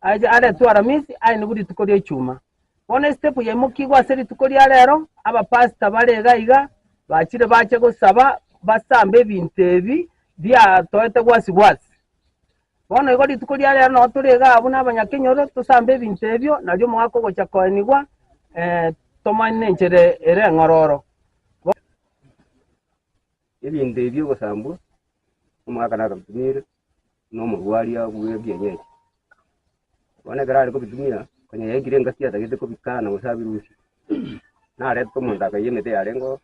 ache aretwe Aramisi aenigwe rituko ria Ichuma. Bono esitepu yaimokigwe ase rituko ria rero, abapastor bare iga iga bachire bache gosaba basambe ebinto ebi biatoete gwasi gwasi. Bono igo rituko ria rero nao tore iga abwo nabanyakenyoro, tosambe ebinto ebio, nario omogaka ogocha koenigwa, tomanye nenchera ere eng'ororo. Ebinto ebi ogosambwa, omogaka nakabitumire, na omorwaria bw'ebienyeji. Bono ekero are kobitumia, konya yaikire engaki atagete kobikana gose abirusie, narete omonto akaiya emete yarenge oo.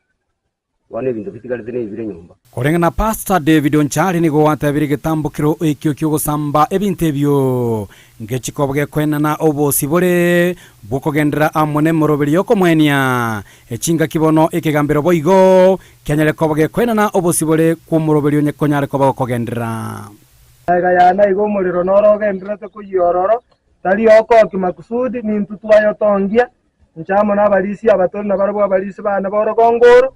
Bono ebinto bitigarete nebire nyomba. Koreng'ana na Pastor David Onchari nigo atebirie egetambokero ekio ki'ogosamba ebinto ebio ngechikoba gekoenana obosibore bw'okogenderera amo nemoroberi y'okomoenia echingaki bono ekegambero boigo kianyare koba gekoenana obosibore kw'omoroberi onye konyare koba gokogenderera. Magega yane iga omorero noro ogendererete koyia ororo, tari okoki makusudi, nintwe twayotongia, Inche amo nabarisia abatori nabarabwo abarisia baane b'orogongo oro,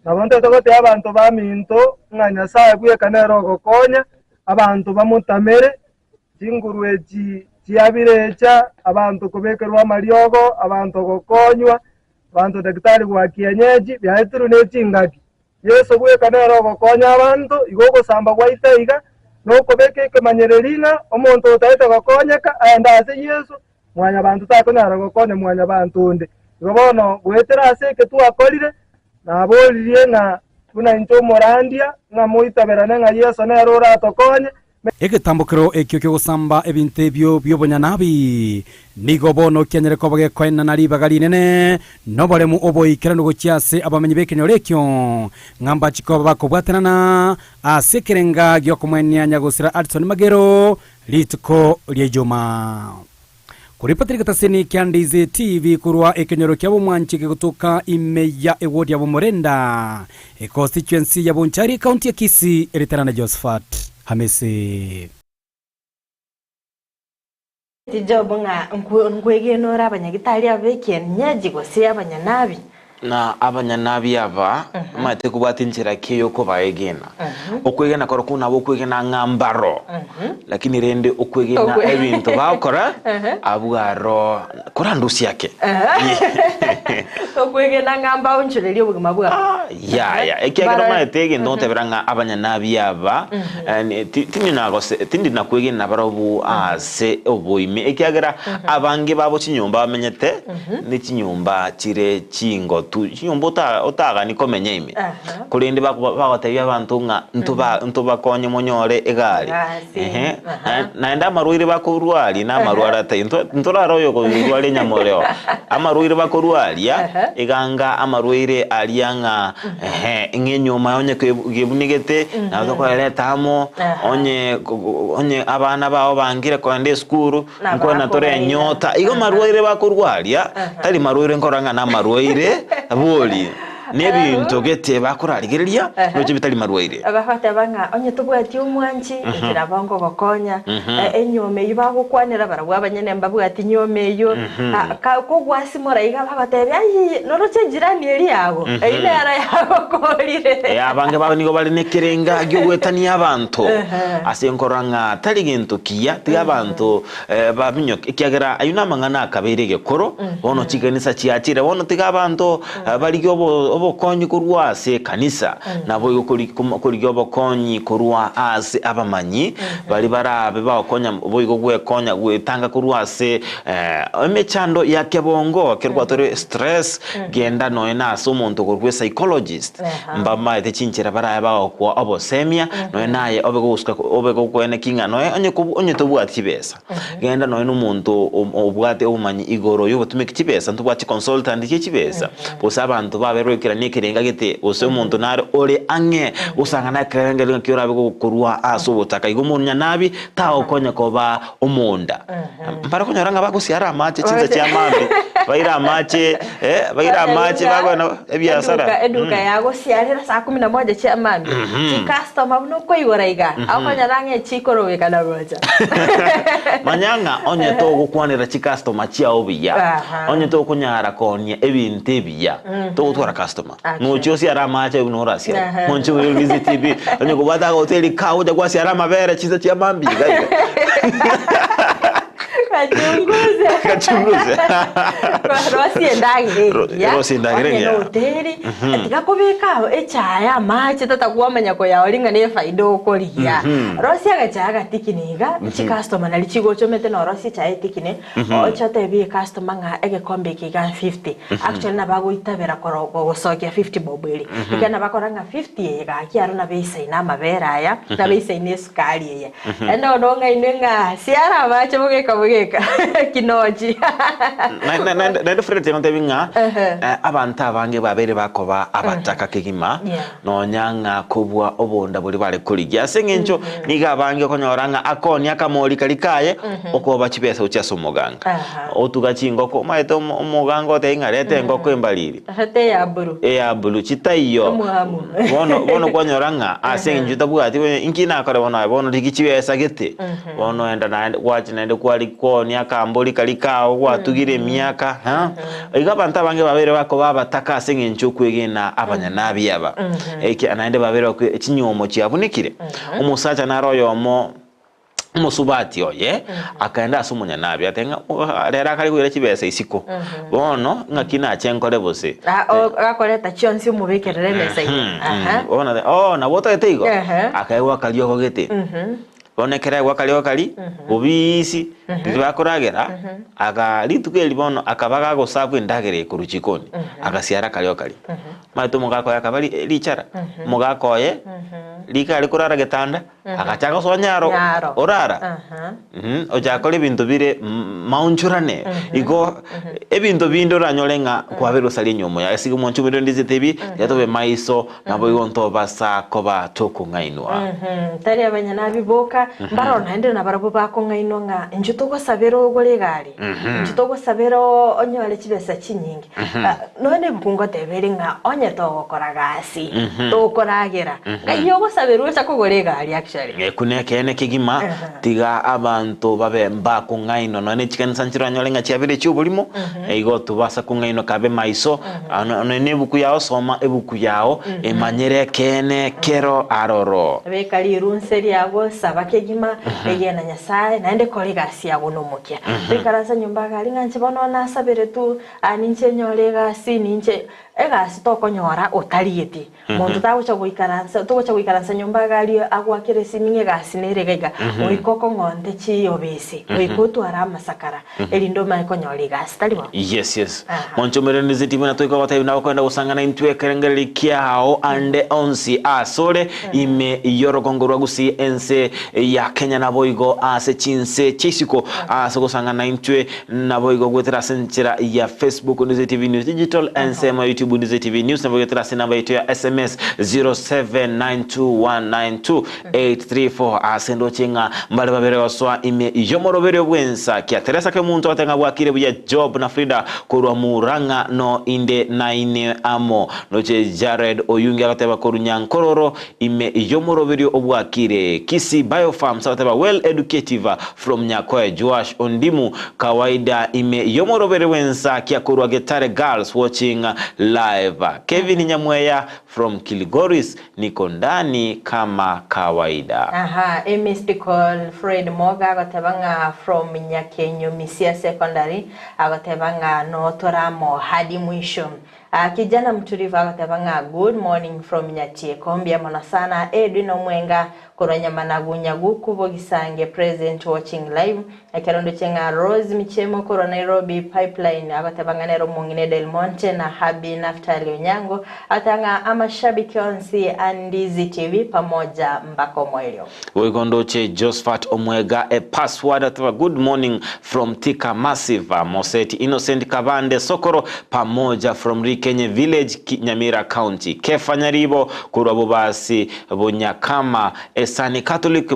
nabo ntete gotebia abanto baminto ng'a Nyasae bweka nere ogokonya abanto bamotamere. Chinguru echi chiabirecha abanto kobekerwa amariogo, abanto gokonywa, abanto daktari gwa kienyeji, biaetirwe ne chingaki. Yeso bweka nere ogokonya abanto, igo ogosamba gwaito iga nokobeka ekemanyereri ng'a omonto otaete gokonyeka aende ase Yeso, Mwanyabanto takonyara gokonya mwanyabanto onde. Igo bono goetera ase eke twakorire, naboririe ng'a buna inche omorandia, ng'a moitaberane ng'a Yeso nere oratokonye. Egetambokero ekio ki'ogosamba ebinto ebio bi'obonyanabi nigo bono kianyare koba gekoenana ribaga rinene noboremu oboikeranu gochia ase abamenyi b'ekenyoro ekio, ng'a mbachie koba bakobwatanana ase ekerenga gi'okomoenia nyagosira Hudson Magero Rituko ria Ijuma. Koripotera egetaseni kia Ndizi TV korwa ekenyoro kia Bomwanchi kegotoka ime ya eward ya Bomorenda, econstituency ya Bonchari, ekaunti ya Kisii, eritera na Josephat Hamisi. Job ng'a nkwegena ore abanyagitari aba b'ekienyeji gose abanyanabi. Na abanyanabi aba bamaete kobwata enchera ki y'okobaegena. Okwegena korokwo nabo okwegena ng'a mbaro, lakini rende okwegena ebinto bagokora abwo aro korandusia ake. Okwegena ng'a mbaonchorerie obogima bwabo. Yaya, ekiagera Bara- omanyete egento ngotebera ng'a abanyanabi aba, eh, ni- ti- tindi nagose tindi nakwegena barobwo ase oboime, ekiagera abange babo chinyomba bamenyete, ne chinyomba chire chingotu, chinyomba ota otagani komenya ime. Aha. Korende bakoba bagotebia abanto ng'a ntoba ntobakonye monyore egari. Egasi. Ehe, Aha. naende amarwaire bakorwaria na amarware atai nto ntorare oyokorwaria enyamoreo, amarwaire bakorwaria, Aha. iga anga amarwaire aria ng'a ehe, ng'a enyoma onye kebu kebunegete, nabo tokoereta amo, Aha. onye ko ko onye abana bao bangire kogenda esukuru, Nabo nkoena tore bakobaira. enyota, igo amarwaire bakorwaria, tari marwaire nkorora ng'a namarwaire bori. Nebinto gete bakorarigereria, roche bitari marwaire. Bagateba ng'a onye tobwati omwanchi, inche nabo nkogokonya. Enyuoma eyio bagokwanera barabwo abanyene mbabwati nyuoma eyio. Ka kogwasimora iga bagotebia, Ayii, noroche ejirani eria yago, eyio nero yagokorire. Eh, abange babo nigo bare nekerenga gi'ogwetania abanto, ase nkorora ng'a tari gento kiya, tiga abanto baminyoke, ekiagera ayio namang'ana akabeire egekoro, bono chikanisa chiachire, bono tiga abanto barigie obokonyi korwa ase ekanisa, naboigo korigia obokonyi korwa ase abamanyi baria barabe bagokonya boigo gwekonya gwetanga korwa ase emechando ya kebongo, ekero gwatwarire stress, genda nonya na ase omonto okorokwa epsychologist, mbamaete chinchera barabe bagokoa obosemia, nonya naye obe gosuka obe gokoenekia ng'a nonya onye onye tobwati chibesa. Genda nonya nomonto obwate obomanyi igoro y'obotumeki chibesa, ntobwate chiconsultant chie chibesa, gose abanto babe roikerania ekerenga gete, gose omonto nare ore ang'e gosang'ana ekerengerio ng'aki orabe gokorwa ase obotaka. Igo omonyanabi tagokonya koba omonda. Mbare konyora ng'a bagosiara amache chinsa chia maambia, baire amache, eh, baire amache bagokora ebiasara. Eduka, eduka yagosiarera saa kumi na moja chia mambia, chicustomer buna okoigora iga, okonyora ng'a echikorobeka na gocha. Manya ng'a onye togokwanera chicustomer chiao buya, Aha. onye tokonyara koonia ebinto ebiya, togotwara customer. Actually. Nochia osiare amache buna orasiare. Aha. Monche oyo Lizzy TV, onye kobwate agoteri kago ocha gwasiara amabere chinsa chia mambia iga iga. Gachunguze. Gachunguze. Rosie endagera engiya. Rosie endagera Onye engiya. noteri, tiga kobeka ao echae amache tatakwamanya koyaoria ng'a nefaida okorigia. Rosia agachae agatikini iga, chicustomer nari chigochomete norosie echae etikine, oche otebie ecustomer ng'a egekombe eke iga 50. Actually nabo agoitabera koro gosokia 50 bob eria. Ekiagera nabo akora ng'a 50 eye gaki aro nabo eisaine amabere aya, nabo eisaine esukari eye. Naende bono ong'ainwe ng'a siara amache bogeka bogeka kinochi. Na- na- na- Naende Fred ngotebi ng'a Ehe. eh, abanto abange babeire bakoba abataka kegima Yeah. nonya ng'a kobua obonda boria bare korigia ase eng'encho nigo abange okonyora ng'a akonia akamori karia kaye okoba chibesa gochia ase omoganga Aha. otuga chingoko omanyete omo- omoganga otebia ng'a reta engoko embariri Reta eya buru. Eya buru chitaiyo. Omwamu. Bono bono kwanyora ng'a ase eng'encho otabwati bono inki nakore bono aye bono rigia chibesa gete, bono enda naende gwacha naende kwari koonia akambori karia kao gwatugire emiaka ha. Igo abanto abange babeire bakoba abataka ase eng'encho okwegena abanyanabi aba. Eki naende babeire bakwe chinyomo chiabunekire. Omosacha nare oyomo. Omosubati oye akaenda ase omonyanabi, agateba ng'a rero akare koira chibesa isiko, bono ng'aki nache nkore bose? Ah, o- gakoreta chionsi omobekerere emesa ime. Aha. Bono ate- oh nabo otagete igo? Ehe. Akaegwa akariogo gete. Bono ekero aegwa akariogo karia, bobisi, riria bakoragera, aka rituko eri bono akaba gagosabwa endagera eye korwa chikoni, agasiara akariogo karia. Omanyete omogaka oye akaba ri- richara, omogaka oye, rika are korara getanda. Agachaka gosoa nyaro Nyaro. orara Aha. Mhm, ochaka kora ebinto bire m- maonchorane igo ebinto binde oranyore ng'a kwabeire osaria enyiomo yaye ase igo mwanche omoirore ndisete ebi tiga tobe maiso nabo igo ntobasa koba tokong'ainwa. Mhm, tari abanyene abi boka, mbaroo naende nabarabwo bakong'ainwa ng'a inchuo togosabera ogore egari, inchuo togosabera onyore chibesa chinyinge. Ah, nonya na ebuku ngoteba ere ng'a onye togokora gasi, tokoragera, ng'ai ogosaberwa ocha kogora egari actually. Ekio nekeene kegima, tiga abanto babe mbakong'ainwa nonya ne chikanisa nchiranyore ng'a chiabeire chi'oborimo, igo tobasa kong'ainwa kabe maiso, ano nonya ne ebuku yao soma ebuku yao, emanyere ekeene kero aroro. Beka rirunse riago, saba kegima, egena Nyasae, naende kora egasi yago nomokia. Toikaransa nyomba iga aria ng'a inche bono nasaberetwe, Aa ninche nyore egasi, ninche. Egasi tokonyora otarieti. Monto tagocha goikaransa, togocha goikaransa nyomba iga aria agoakera esimi ng'a egasi nere iga iga, goika okong'onte chiobisi, goika otware amasakara, erinde omanye konyora egasi, tari bo? Yes, yes. Monchomereranisie tibuna toika gotebia nabo kwenda gosangana intwe ekerengererio kiao ande onsi asore ime y'orogongo rwa Gusii ense ya Kenya naboigo ase chinse chiaisiko ase gosangana intwe Naboigo goetera ase enchera ya Facebook Ndizi TV News Digital, ensemo ya YouTube Ndizi TV News, nabo goetera ase enamba yaito ya SMS 0792192834 ase ndoche ng'a mbare babere gosoa ime y'omoroberio bw'ensa kia Teresa Kemunto agoteba ng'a bwakire buya Job na Frida korwa Murang'a no inde nainwe amo. Ndoche Jared Oyungi agoteba korwa Nyankororo Ime y'omoroberio obwakire, Kisii Biofarms agateba well educative from Nyakoe Joash Ondimu kawaida ime y'omoroberio bw'ensa kia korwa Getare Girls watching live Kevin Nyamweya from Kilgoris niko ndani kama kawaida. Aha, a missed call Fred Moga agoteba ng'a from Nyakenyo Misia Secondary agoteba ng'a no toramo hadi mwisho. Aa kijana mtulivu agoteba ng'a good morning from Nyatieko mbuya mono sana Edwin Omwenga korwa Nyamanagu Nyaguku Bogisange present watching live ekero ndoche ng'a Rose Michemo korwa Nairobi Pipeline agoteba ng'a nere omong'ina Del Monte na Habi Naftali Onyango agoteba ng'a amashabiki onsi a Ndizi TV pamoja mpaka omoerio. Boigo ndoche Josphat Omwega a password ateba good morning from Thika Massive Moseti Innocent Kabande Sokoro pamoja from Rikenye Village Nyamira County Kefa Nyaribo korwa Bobasi Bunyakama Esani Catholic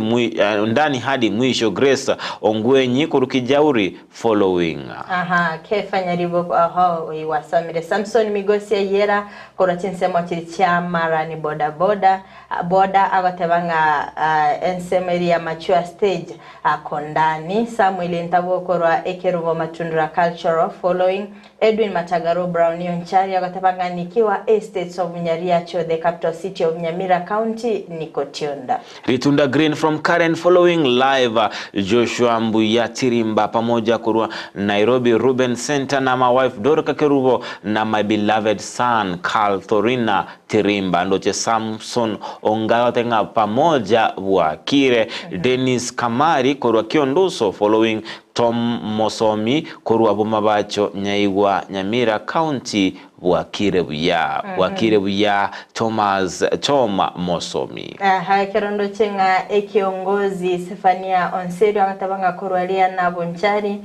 ndani hadi mwisho Grace Ongwenyi korwa Kijauri following. Aha, Kefa Nyaribo oho oiwasamire Samson Migosi Ayera korwa chinsemo chiri chia Marani boda boda Boda agoteba ng'a ensemo eria ya mature stage akondani Samuel Ntabwo korwa Ekerubo Matundura Cultural following Edwin Matagaru Brown Onchari agoteba ng'a nikiwa estates of Nyariacho the capital city of Nyamira County niko Tionda. Ritunda Green from Karen following live Joshua Mbuya Tirimba pamoja korwa Nairobi Ruben Center na my wife Dorca Kerubo na my beloved son Carl Thorina Tirimba ndoche Samson Ongayote ng'a pamoja bwakire Dennis Kamari korwa Kionduso following Tom Mosomi korwa Bomabacho Nyaigwa Nyamira County bwakire buya bwakire buya Thomas Tom Mosomi. Aha, ekero ndoche ng'a ekiongozi Sefania Onserio agateba ng'a korwa Riana Bonchari,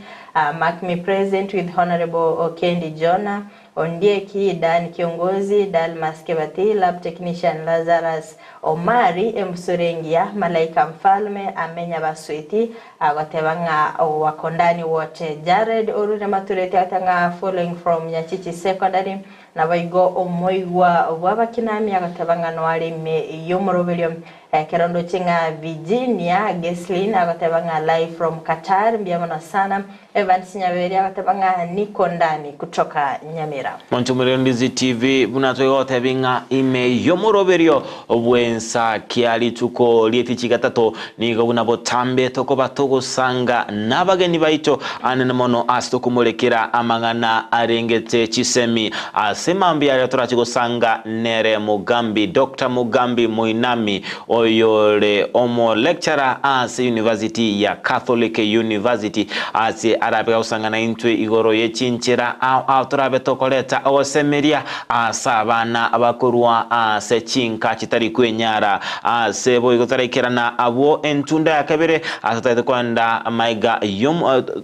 mark me present with Honourable Okendi Jonah, Ondieki, Dan Kiongozi, Dalmas Kebati, Lab Technician Lazarus Omari, Embusuro engiya, Malaika Mfalme, Amenya Basweti, agoteba ng'a Wakondani wote, Jared Orure Matureti agoteba ng'a following from Nyachichi Secondary, naboigo omoigwa bw'abakinami agoteba ng'a noare ime y'omoroberio. Ekero ndoche ng'a Virginia Geslin agoteba ng'a live from Qatar, mbuya mono sana. Evans Nyaberi agateba ng'a niko ndani kutoka Nyamira. Monchomorere Ndizi TV buna twegotebi ng'a ime y'omoroberio bw'ensa kia rituko ri'etichi gatato nigo buna botambe tokoba togosanga nabageni baito anene mono ase tokomorekera amang'ana arengete chisemi ase mambia aria torache gosanga nere Mugambi Doctor Mugambi Muinami Oyore omo lecturer ase University ya Catholic University ase arabe gosang'ana intwe igoro ye chinchera ao ao torabe tokoreta ogosemeria ase abana bakorwa ase chinka chitari kwenyara ase boigo toraikerana abwo entunda ya kabere ase totaete koenda maiga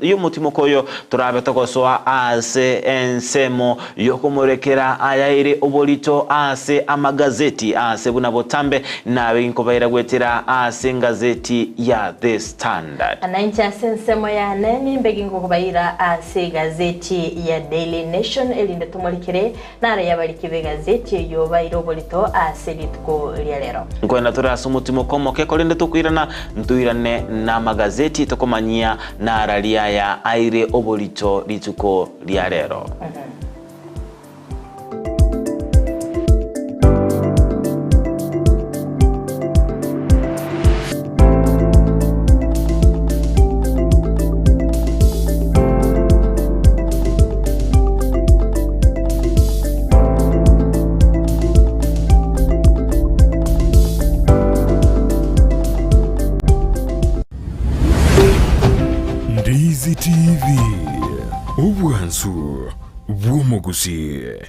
yomotimoko oyo torabe togosoa ase ensemo Y'okomorekera ayaire oborito ase amagazeti aase buna botambe, nabe inkobaira goetera ase engazeti ya The Standard. Na inche ase ensemo yane nimbe ginkobaira ase egazeti ya Daily Nation, erinde tomorekere naro y'abariki b'egazeti eyio baire oborito ase rituko ria rero. Nkoenda tore ase omotimoko omoke, korende tokoirana ntoirane namagazeti tokomanyia nararia aya aire oborito rituko ria rero. News.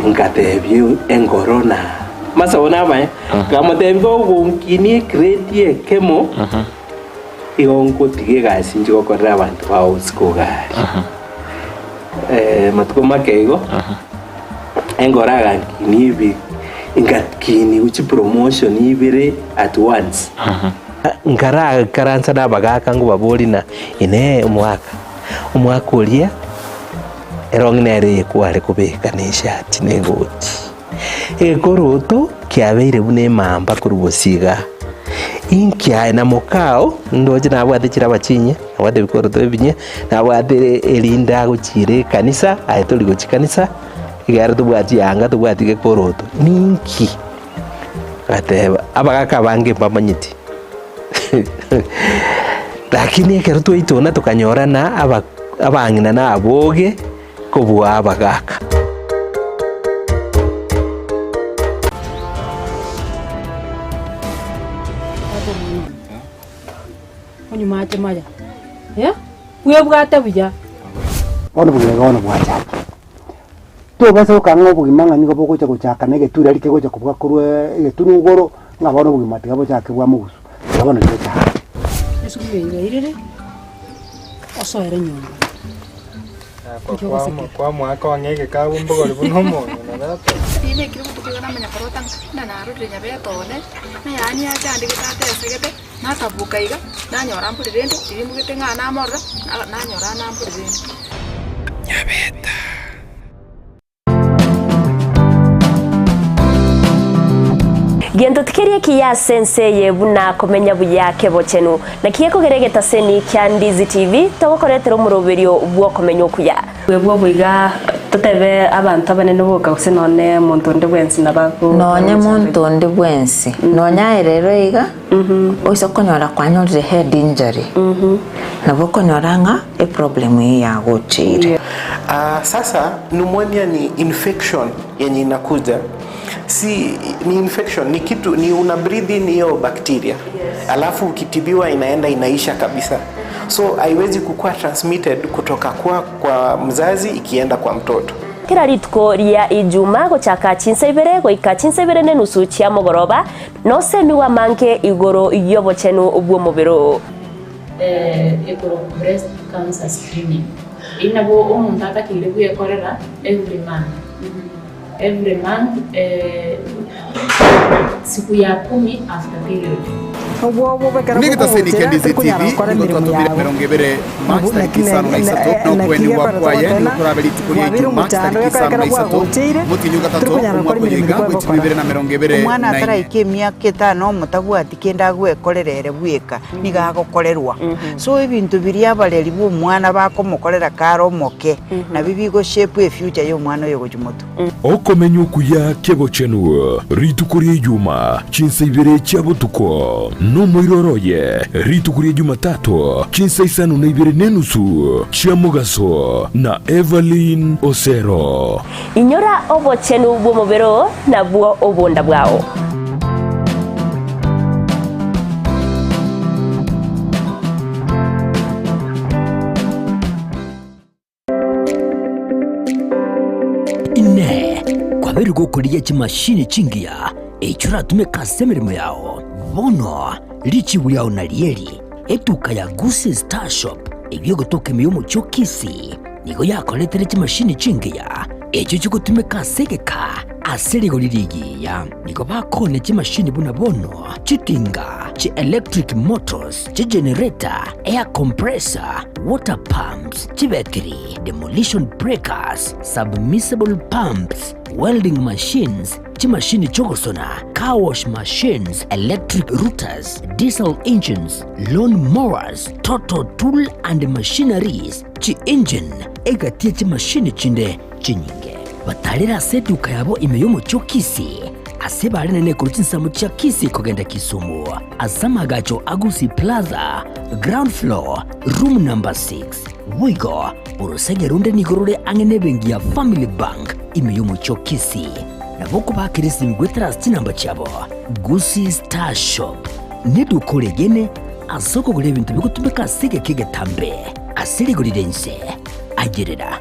Ngatebia engoro na amasabo namaya, nkamotebia kogonkinia egrade ekemo, igo ngotiga egasi inche gokorera abanto bao isiko iga aria. Matuko make igo, engoro agankinia ebi, ngakinigwa chipromotion ibere at once. Nkarakaransa na abagaaka nkobaboria na Inee, omwaka, omwaka oria erong'i nere eye kware kobeka na eshati na egoti? Egekoroto kiabeire buna emamba korwa bosio igaa. Inki aye na mokao ndoche nabwate chiraba chinyia, nabwate ebikoroto ebinyia, nabwate erinde agochiire ekanisa, aye tori gochia kanisa, ekiagera tobwati yanga tobwati gekoroto. Ninki? Agateba, abagaka abange mbamanyeti. Lakini ekero twaitona tokanyorana aba abang'ina na aboge kobua abagaka. Tata omwana one, onywe mache maya, eh, bwebwate buya. Bono bogima bono bwachakire. Tobasa gokang'a obogima ng'a nigo bogocha gochaka na egetura aria kegocha kobua korwa egetunu igoro, ng'a bono obogima tiga bochake bwa mogusu, tiga bono rigochake. Esukuru eye yairire, osoere nyomba. Inki ogosekera? Kwamoaka ong'e egekabu mbogori buna omong'ina tata. Riina ekero botuko iga namanya korota ng'a buna narorire nyabete one, na yaani achandegete atesegete, natabuka iga, nanyora mbori rende, riria mbugete ng'a namorora, nanyora nambori rende. Nyabeta. Gento tikeri ekiya ase ense eye buna komenya buya kebochenu. Naki gekogera egetaseni kia Ndizi TV togokoretera omoroberio bw'okomenya okuya. Bwebwo boiga totebe abanto abanene boka gose nonye monto onde bwensi nabo Nonye monto onde bwensi, nonye aye rero iga, oise konyora kwanyorire head injury, nabo okonyora ng'a eproblem eyio yagocheire. Sasa pneumonia ni infection yenye inakuja si ni infection ni kitu ni una breathe in hiyo bacteria alafu ukitibiwa inaenda inaisha kabisa so haiwezi kukua transmitted kutoka kwa, kwa mzazi ikienda kwa mtoto Kera rituko ria Ijuma gochaka chinsa ibere goika chinsa ibere nenusu chia mogoroba, nosemigwe amange igoro y'obochenu bw'omobere oo. Ekorokwa breast cancer screening. Eyio nabo omonto atakeire bwekorera every month. Every month siku ya kumi after period. Buna egetaseni kia Ndizi TV nigo twatomire 20 March tariki 53 na okwenigwa kwaye nigo korabe rituko ria Ijumaa chitariki 53 omotienyi ogatato omwaka oyo iga bwe 2024. Omwana ataraika emiaka etano omotabwati kende agwekorera ere bweka, nigo agokorerwa. So ebinto biria abareri ba omwana bakomokorera kare omoke, nabio bigo shape efuture ya omwana oyo gochia motwe. Okomenya okuya kebochenu, rituko ri'Ejuma, chinsa ibere chia botuko. Nomoiroro oye rituko ria Jumatato chinsa isano na ibere na enusu chia mogaso na Evelyn Osero. Inyora obochenu bw'omobere oo nabwo obonda bwao. Inee! Kwabeire gokorigia chimashini chingiya echio oratumeke ase emeremo yao? Bono richibu riao narieri, etuka ya Gusii Star Shop eyio egotoka ime y'omochie o Kisii nigo yakoretere chimashini chingiya echio chigotumeka ase egeka ase rigori rigiya. Nigo bakoonia chimashini buna bono chitinga, chi electric motors, chigenerator, air compressor, water pumps, chibetiri, demolition breakers, submersible pumps, welding machines, chimashini chi'ogosona, car wash machines, electric routers, diesel engines, lawn mowers, total tool and machineries, chi-engine, egati ye chimashini chinde chinyinge. Batarire ase eduka yabo ime y'omochie o Kisii, ase bare nene korwa chinsemo chia Kisii kogenda Kisumu, ase amagacho a Gusii Plaza, ground floor, room number 6. Boigo, orosege ronde nigo rore ang'e nebenki ya Family Bank ime y'omochie o Kisii. Nabo okobakera esimi goetera ase chinamba chiabo, Gusii Star Shop neduka oregene ase okogora ebinto bigotumeka ase egeka egetambe ase rigori ri'ense. Ayerera.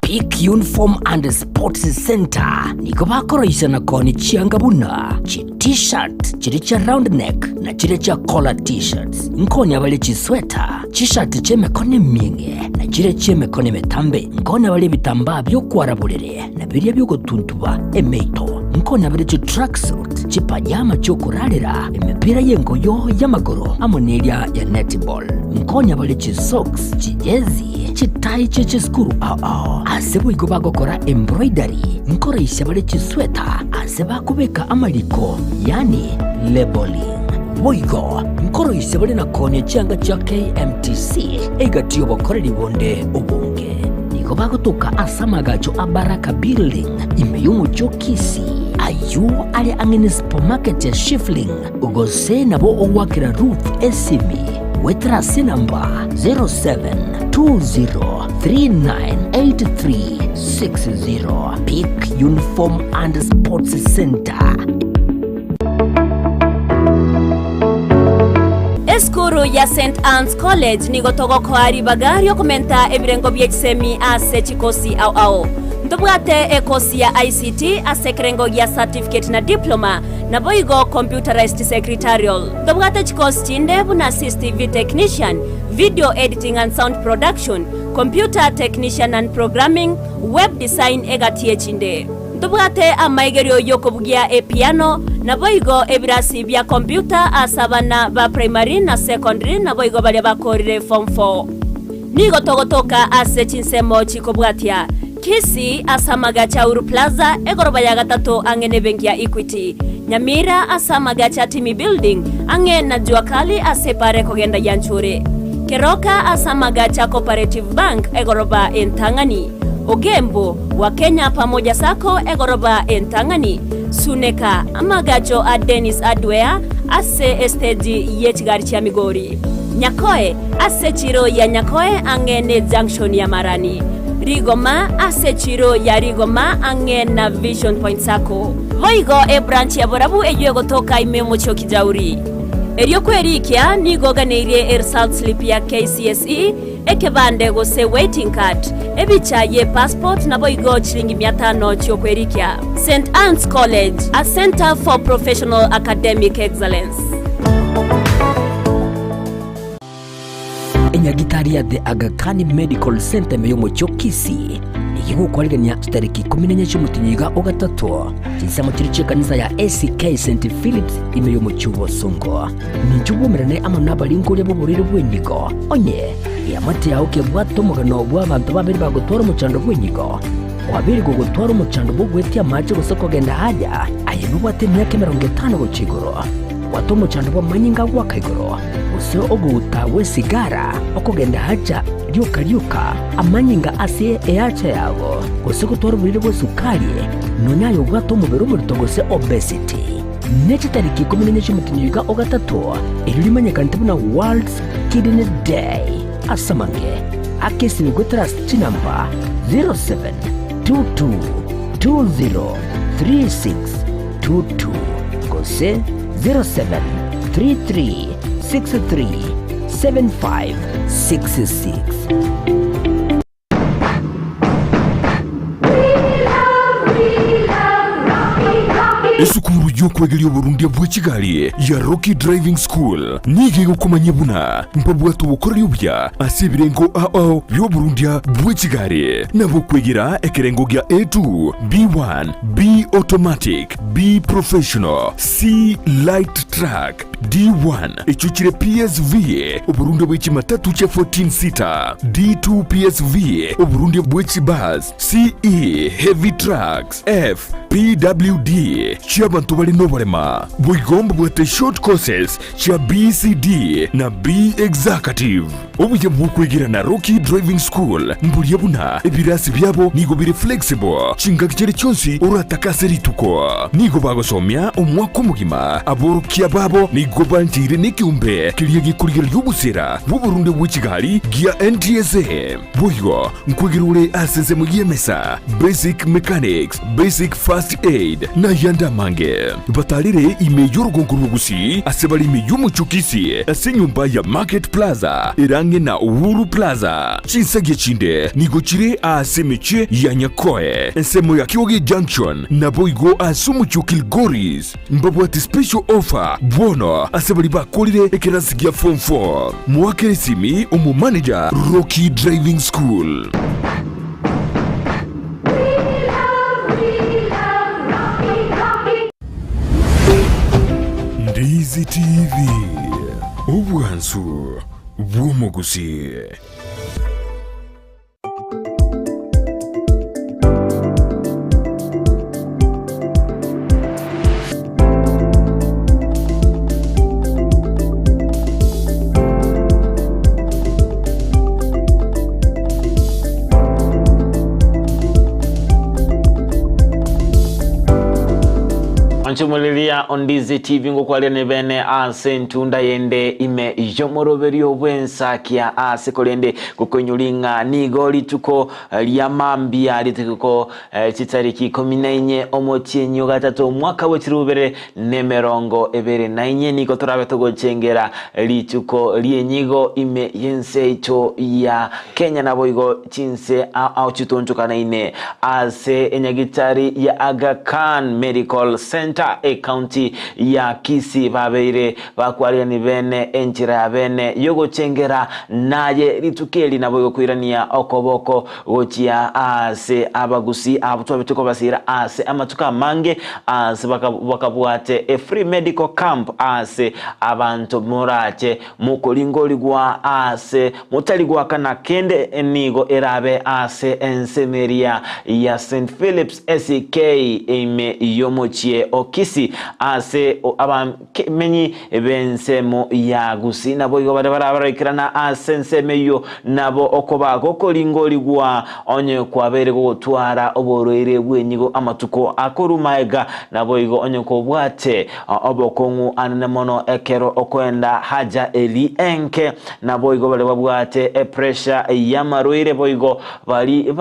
Peak Uniform and Sports Center nigo bakoroisia na koonia chianga buna chi T-shirt chiria chia round neck na chiria chia collar T-shirts. Nkoonia bare chisweta, chishati chi'emekono emieng'e na chiria chi'emekono emetambe. Nkoonia bare ebitambaa bi'okwara borere na biria bi'ogotuntuba emeito. Nkoonia bare chitracksuit, chipajama chi'okorarera, emepira y'engoyo y'amagoro amo neria ya netball. Nkonya bare chisocks, chijezi, chitai chie chisukuru ao ao. Ase boigo bagokora embroidery, nkoroisia bare chisweta ase bakobeka amariko, yaani labelling. Boigo nkoroisia bare na koonia chianga chia KMTC egati y'obokoreri bonde obonge. Nigo bagotoka ase amagacho a Baraka Building ime y'omochie o Kisii, ayio are ang'e ne supermarket ya Shifling. Gose nabo ogoakera Ruth esimi goetera ase enamba 0720398360. Peak Uniform and Sports Centre. Esukuru ya St Anne's College nigo togokoa ribaga riokomenta ebirengo bie chisemi ase chikosi ao ao. Ntobwate ekosi ya ICT ase ekerengo gia certificate na diploma Naboigo computerized secretarial. Ntobwate chikosi chinde buna CCTV technician, video editing and sound production, computer technician and programming, web design egati echinde. Ntobwate amaigerio y'okobugia epiano, naboigo ebirasi bia computer ase abana ba primary na secondary naboigo baria bakorire form four. Nigo togotoka ase chinsemo chikobwatia, Kisii ase amagacho a Uhuru Plaza, egoroba ya gatato ang'e nebenki ya Equity, Nyamira ase amagacho a Timi Building, ang'e na Jua Kali ase epara ekogenda Yanchuri, Keroka ase amagacho a Cooperative Bank, egoroba entang'ani, Ogembo, Wakenya Pamoja Sacco, egoroba entang'ani, Suneka, amagacho a Dennis Hardware ase esteji ye chigari chia Migori. Nyakoe, ase echiro ya Nyakoe ang'e ne junction ya Marani. Rigoma, ase echiro ya Rigoma ang'e na Vision Point Sacco. Boigo ebranch ya Borabu eyio egotoka ime omochie o Kijauri. Erio kwerikia nigo oganeirie eresult slip ya KCSE, ekebande gose waiting card, ebicha ye passport naboigo chilingi mia tano chiokwerikia. St Anne's College, a centre for professional academic excellence. Enyagitari ya The Aga Khan Medical Centre ime y'omochie o Kisii nigo egokwarigania chitariki ikomi na enye chi'omotienyi iga o gatato chinsemo chiria chi'ekanisa ya ACK St Philips ime y'omochie o Bosongo. Ninche bwomerane amo nabaringoria b'oborwaire bw'enyigo, onye eamate yao kebwate omogano bw'abanto babere bagotwara omochando bw'enyigo, kwabeire gogotwara omochando bw'ogwetia amache gose kogenda haja, aye nobwate emiaka emerongo etano gochia igoro. Kobwate omochando bw'amanyinga agoaka igoro, gose ogouta gw'esigara, okogenda hacha rioka rioka, amanyinga ase ehacha yago, gose gotwara oborwaire bw'esukari, nonya aye obwate omobere omorito gose obesity. Ne chitariki ikomi na inye chi'omotienyi oika o gatato, erio rimanyekanete buna World's Kidney Day. Ase amange, aka esimi goetera ase chinamba 0722203622 gose 0733637566. Esukuru y'okwegeria oborundia bwe chigari ya Rocky Driving School nigo egokomanyia buna mbabwate obokoreri obuya ase ebirengo ao bi'oborundia bwe chigari na bokwegera ekerengo gia A2, B1, B Automatic, B Professional, C Light Truck, D1 echio chire PSV, oborundia bwe chimatatu chia 14 seater, D2 PSV, oborundia bwe chibus, CE, heavy trucks, F, PWD, chi'abanto bare noborema. Boigo mbabwate short courses chia BCD na B Executive. Obuya bw'okwegera na Rocky Driving School mboria buna ebirasi biabo nigo bire flexible chingaki chiria chionsi oratake ase rituko. Nigo bagosomia omwaka omogima. Aborokia babo nigo bancheire nekeombe keria gekorigereria obosera bw'oborunde bwe chigari gia NTSA. Boigo nkwegera ore ase ensemo y'emesa, basic mechanics, basic first aid, na ayande amange. Batarire ime y'orogongo rwa Gusii ase bare ime y'omochie o Kisii ase enyomba ya Market Plaza ere ang'e na Uhuru Plaza. Chinsagia chinde nigo chire aase emechie ya Nyakoe, ensemo ya Kioge Junction, naboigo ase omochie o Kilgoris. Mbabwate special offer bono ase baria bakorire ekerasi gia form 4. Moakere esimi omomanager Rocky Driving School. Ndizi TV, obwansu bw'omogusii. Onchumuliria Ondizi TV ngokwaria nebene ase entunda yende ime yomoroberio bwensakia ase korende Gokoinyori ng'a nigo rituko ria mambia rituko chitariki ikomi na inye omotienyi o gatato omwaka bwe chilifu bibere na emerongo ebere na inye nigo torabe togochengera rituko ri'enyigo ime y'ense yaito ya Kenya naboigo chinse ao ao chitonchokanaine ase enyagitari ya Aga Khan Medical Centre ecounty ya Kisii babeire Bakwarirani bene enchera ya bene y'ogochengera, naye rituko eri nabo egokoirania okoboko gochia aase abagusii abwo twabete kobasiira aase amatuko amange, aase bakabwate a free medical camp aase abanto morache mokoringorigwa aase motari goakana kende nigo erabe aase ensemo eria ya St Philips SK ime y'omochie o Kisii aase Kemenyi b'ensemo ya Gusii naboigo baria barabaroikerana ase ensemo eyio, nabo okoba gokoringorigwa onye kwabeire gogotwara oborwaire bw'enyigo amatuko akorwa magega, naboigo onye kobwate obokong'u anene mono ekero okoenda haja eri enke, naboigo baria babwate epressure y'amarwaire boigo baria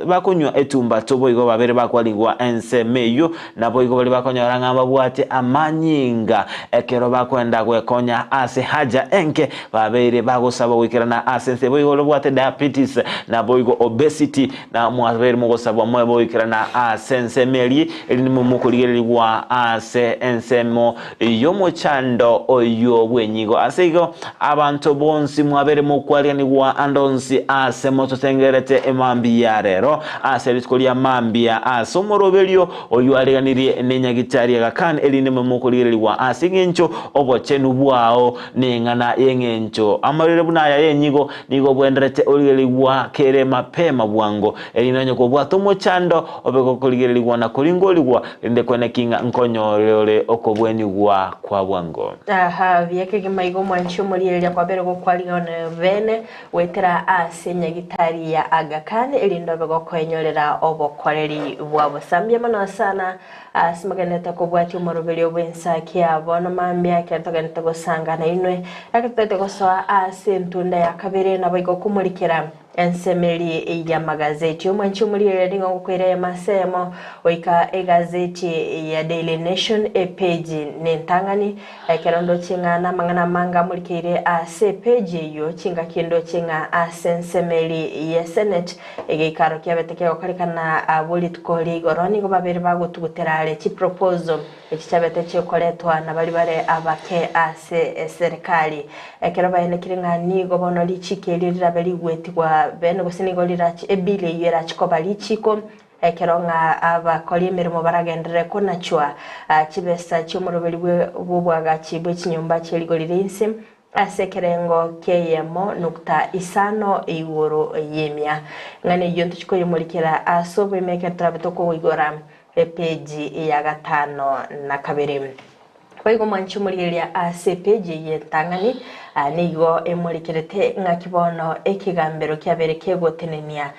bakonywa etumbato boigo babeire bakwarigwa ensemo eyio. Naboigo baria bakonyora ng'a mbabwate amanyinga ekero bakwenda gwekonya ase haja enke, babeire bagosabwa goikerana ase ense. Boigo baria babwate diabetes, naboigo obesity, na mwabeire mogosabwa mobe goikerana ase ensemo eria, erinde mobe mokorigererigwa ase ensemo y'omochando oyio bw'enyigo. Ase igo abanto bonsi mwabeire mokwariganigwa ande onsi aase mototengerete emambia ya rero, ase rituko ria mambia, ase omoroberio oyio areganirie nenyagitari. Nyagitari Aga Khan erinde mokorigererigwa ase eng'encho obochenu bwao neng'ana y'eng'encho. Amarwaire buna aya y'enyigo nigo obwenderete origererigwa kere mapema bwango, erinde onye kobwate omochando obe gokorigererigwa na koringorigwa, rende kweneki ng'a nkonyore ore okobwenigwa kwa bwango. Aha, buya kegima igo omwanchi omoriereria kwabere gokwarigana bene goetera ase nyagitari ya Aga Khan erinde obe gokoenyorera obokoreri bwa bosa. Mbuya mono sana ase mogenderete kobwatia omoroberio bw'ensa kia bono mambia ekero togenderete gosanga nainwe ekero totaete gosoa ase entunda ya kabere naboigo komorikera Ensemeri y'amagazeti. Omwanchi omoriereria nigo ngokoira eyemo ase eyemo goika egazeti ya Daily Nation epeji nentang'ani. Ekero ndoche ng'a namang'ana amange amorikeire ase epeji eyio, chingaki ndoche ng'a ase ensemeri ye Senate egeikaro kiabete kegokorekana abwo rituko ria igoro nigo babere bagotugutera are chiproposal Echi chiabete chikoretwa nabaria bare abake ase eserikari. Ekero baenekire ng'a nigo bono richiiko erio rirabe rigwetigwa bene gose nigo rirache ebill eyio erache koba richiiko, ekero ng'a abakori emeremo baragenderere konachwa chibesa chi'omoroberi bwe bw'obwagachi bwe chinyomba chie rigori ria inse ase ekerengo ki'eyemo nukta isano igoro y'emia. Ng'ana eyio ntochie koyemorikera ase oboime ekero torabe tokoigora Epeji ya gatano na kabere. Boigo mwanche omorigereria ase epeji eye entang'ani, nigo emorekerete ng'aki bono ekegambero kiabeire kegotenenia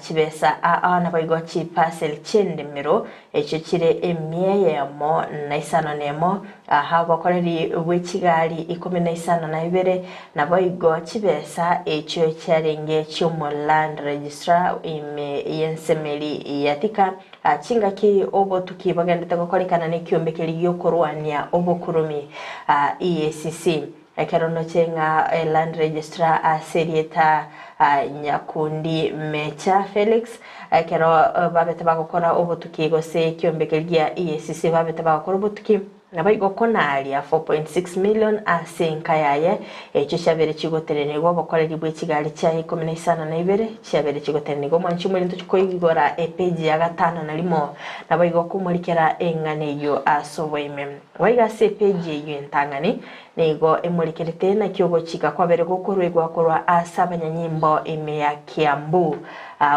chibesa aa naboigo chiparcel chi'endemero echio chire emia eyemo na isano nemo, aha obokoreri bwe chigari ikomi na isano na ibere, naboigo chibesa echio chiarenge chi'omo land registrar ime y'ensemeri ya Thika. Chingaki obotuki bogendete gokorekana nekiombe keria gi'okorwania obokurumi, EACC. Ekero noche ng'a Land Registrar ase erieta Nyakundi Mecha Felix, ekero babete bagokora obotuki gose ekiombe keria gia EACC babete bagokora obotuki, Naboigo konaria 4.6 million ase enka yaye, echio chiabeire chigotenenigwa obokoreri bwe chigari chiaye ikomi na isano na ibere, chiabeire chigotenenigwa omwanchi omorento koigora epeji ya gatano na rimo, naboigo komorikera eng'ana eyio ase oboime. Boigo ase epeji eyio entang'ani, nigo emorikerete naki ogochika kwabeire gokoruegwa korwa ase abanyanyimbo ime ya Kiambu,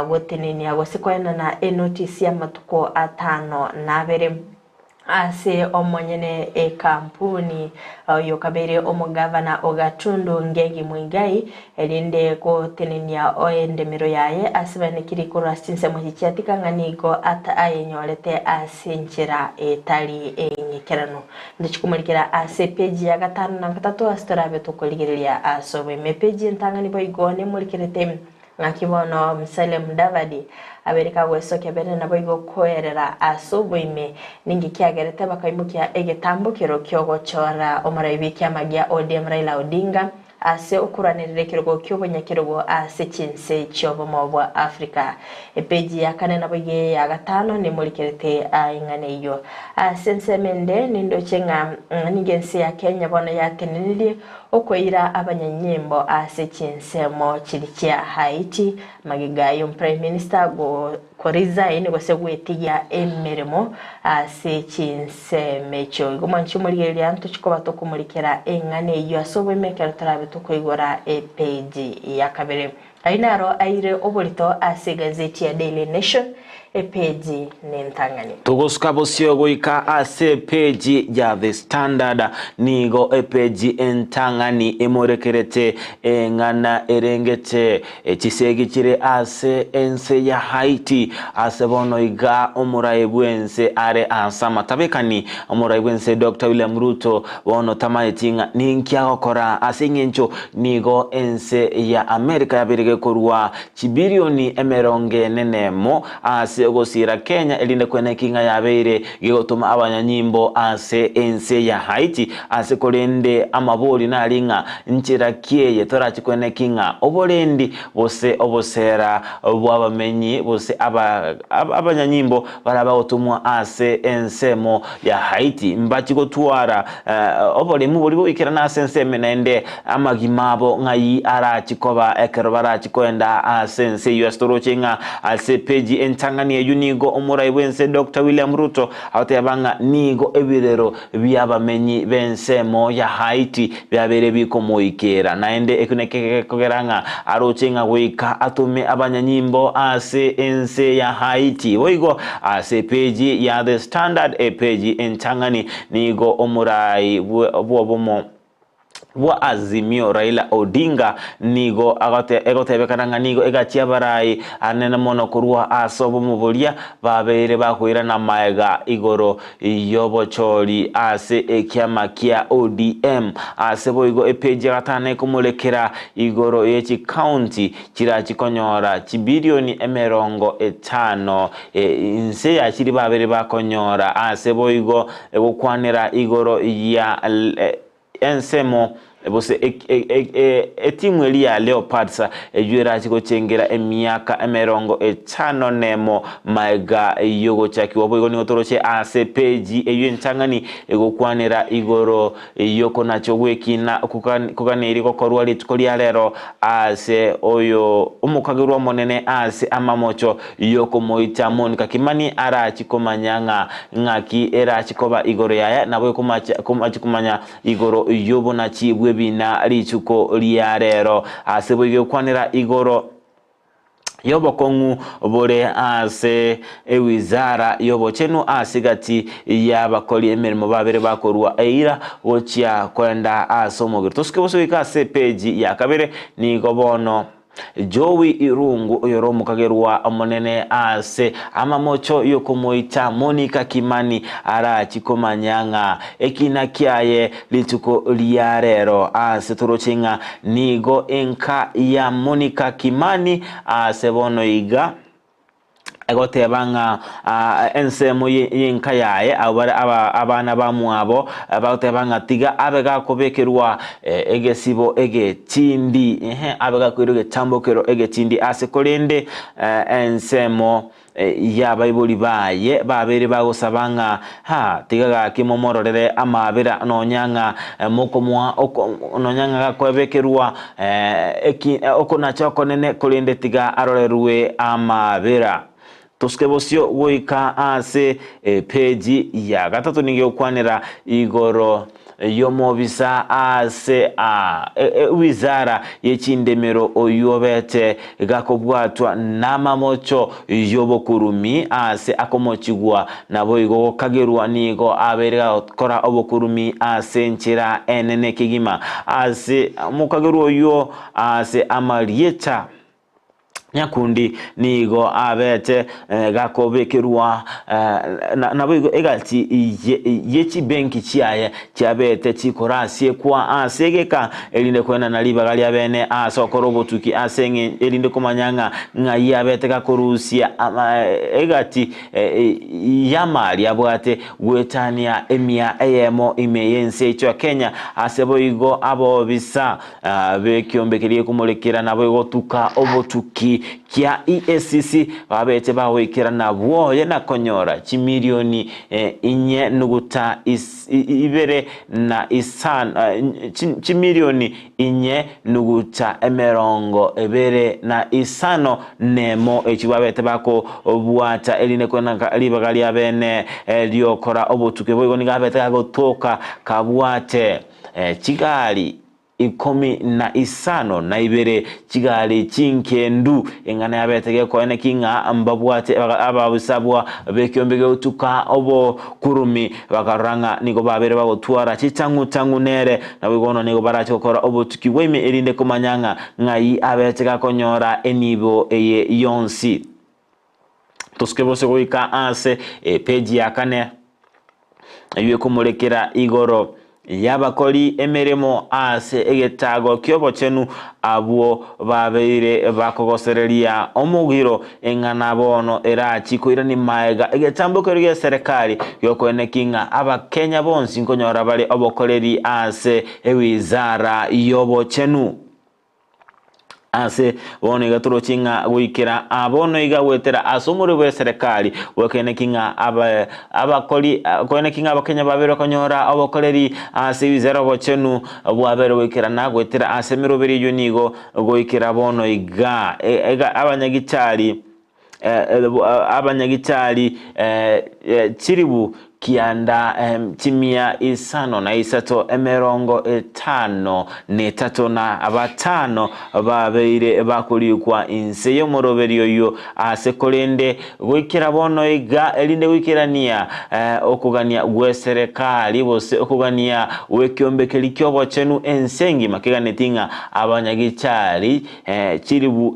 gotenenia gose koenana enotisi y'amatuko atano na abere. Ase omonyene ekampuni oyokabeire omogavana o Gatundu Ngegi Muigai, erinde gotenenia endemero yaye ase baenekiri korwa ase chinsemo echi chiatika ng'a nigo ata ayenyorete ase enchera etari eng'ikeranu. Ntochi komorikera ase epeji ya gatano na gatato ase torabe tokorigereria ase oboime. Epeji entang'ani boigo nemorikerete Naki bono Musalia Mudavadi abeire kagwesokia bene naboigo koerera ase oboime, ninki kiagerete bakaimokia egetambokero kiogochora omorai bw'ekiama gia ODM Raila Odinga ase okorwanerera ekerogo ki'obonyakerogo ase chinse chi'obomo bwa Africa. Epeji ya kane naboigo eya gatano nemorikerete ing'ana eyio. Ase ensemo ende nindoche ng'a nigo ense ya Kenya bono yatenenirie Okoira abanyanyimbo ase chinsemo chiria chia Haiti, magega y'omoprime minister koresign gose gwetigia emeremo ase chinsemo echio. Igo mwanche omorigereria ntochikoba tokomorikera eng'ana eyio ase oboime ekero torabe tokoigora epage ya kabere. Ayio naro aire oborito ase egazeti ya Daily Nation, epeji nentang'ani. Togosuka bosio goika ase epeji ya The Standard, nigo epeji entang'ani emorekerete eng'ana erengete chisegi chire ase ense ya Haiti ase bono iga omorai bw'ense are ase amatabekani. Omorai bw'ense Doctor William Ruto bono tamaeti ng'a ninki agokora ase eng'encho Nigo ense ya Amerika yabeire gekorua chibilioni emerongo ene nemo ase ogosiira Kenya erinde kwene ki ng'a yabeire gegotoma abanyanyimbo ase ense ya Haiti ase korende amabori nari ng'a nchera ki eye torache kwene ki ng'a oborendi gose obosera bw'abamenyi gose abanyanyimbo baria bagotomwa ase ensemo ya Haiti mbachi gotwara oboremu boria boikerana ase ensemo naende amagima abo ng'ai arachi koba ekero barachi koenda ase ense eyio ase toroche ng'a ase epeji entang'ani. Entang'ani eyio nigo omorai bw'ense Doctor William Ruto agoteba ng'a nigo ebirero bi'abamenyi b'ensemo ya Haiti biabeire bikomoikeera. Naende ekio nakio gekogera ng'a aroche ng'a goika atome abanyanyimbo ase ense ya Haiti. Boigo ase epeji ya The Standard epeji entang'ani nigo omorai bw'obomo bwa Azimio Raila Odinga nigo egotebekana ng'a nigo egachia abarai anene mono korwa ase obomo boria babeire bakoirana maega igoro y'obochori ase ekiama kia ODM. Ase boigo epeji ya gatano ekomorekera igoro ye chikaunti chirachi konyora chibilioni emerongo etano inse ya chiria babere bakonyora. Ase boigo egokwanera igoro ya ensemo gose etimu eria ya Leopards eyio erache gochengera emiaka emerongo etano nemo magega y'ogochakigwa. Boigo nigo toroche ase epeji eyio entang'ani egokwanera igoro y'okonacha gw'ekina koganeirie gokorwa rituko ria rero ase oyo omokagerwa omonene ase amamocho y'okomoita Monica Kimani arachi komanya ng'a ng'aki erachi koba igoro yaye, nabo ekomachi komanya igoro y'obonachi bw'ebina rituko ria rero. Ase boigo egokwanera igoro y'obokong'u bore ase ewizara y'obochenu ase egati y'abakori emeremo babere bakorua eira gochia koenda ase omogiro. Tosuke bosa goika ase epeji ya kabere, nigo bono Jowie Irungu oyore omokagerwa omonene ase amamocho y'okomoita Monica Kimani arachi komanya ng'a ekina kiaye rituko ria rero ase toroche ng'a nigo enka ya Monica Kimani ase bono iga egoteba ng'a ensemo y'enka yaye abwo bare abana bamwabo bagoteba ng'a tiga abe gakobekerwa egesibo egetindi, ehe, abe gakoirwa egetambokero egetindi ase korende ensemo y'abaibori baye babeire bagosaba ng'a, Ha, tiga gaki momororere amaabera nonya ng'a mokomoa nonya ng'a gakoebekerwa eki okonacha okonene, korende tiga arorerwe amaabera. Tosuke bosio goika ase epeji ya gatato nigo egokwanera igoro y'omobisa ase ewizara ye chindemero oyio obete gakobwatwa namamocho y'obokurumi ase akomochigwa, naboigo gokagerwa nigo abeire gakora obokurumi ase enchera enene kegima ase omokagerwa oyio ase amarieta. Nyakundi nigo abete gakobekerwa naboigo egati ye chibenki chiaye chiabete chikorasiekwa ase egeka, erinde koenana ribaga ria bene ase okora obotuki ase erinde komanya ng'a ng'ai abete gakorusia egati y'amari abwate goetania emia eyemo ime y'ense yaito ya Kenya. Ase boigo abobisa B'ekiombe keria gekomorekera nabo egotuka obotuki kia EACC babete bagoikera nabwoye na konyora chimilioni inye nuguta ibere na isano chimilioni inye nuguta emerongo ebere na isano nemo echi babete bakobwata erinde koenanka ribaga ria bene riokora obotuki boigo nigo abete gagotoka kabwate Chigari ikomi na isano na ibere, chigari chinkendu, eng'ana yabete gekoeneki ng'a mbabwate ababisabwa b'ekiombe gegotuka obokurumi, bakarora ng'a nigo babeire bagotwara chitang'u-tang'u nere, naboigo bono nigo barache gokora obotuki bwa ime erinde komanya ng'a ng'ai abete gakonyora enibo eye yonsi. Tosuke bose goika ase epeji ya kane, eyio ekomorekera igoro y'abakori emeremo ase egetago ki'obochenu, abwo babeire bakogosereria omogiro, eng'ana bono erachi koirania maega egetambo keria gi'eserekari giokoeneki ng'a Abakenya bonsi nkonyora bare obokoreri ase ewizara y'obochenu. Ase bono iga toroche ng'a goikera aa bono iga goetera ase omorwoti bw'eserekari, gwekeene ki ng'a abe abakori koene ki ng'a Abakenya babere konyora obokoreri ase wizara obochenu bwabere goikerana goetera ase emeroberi eyio nigo goikera bono iga. Iga abanyagitari. Abanyagitari chilifu kianda chimia isano na isato emerongo etano na etato na batano babeire bakorikwa inse y'omoroberi oyio ase korende goikera bono iga erinde goikerania okogania gw'eserekari gose okogania gw'ekiombe keria ki'obochenu ense engima keganeti ng'a abanyagitari Chilifu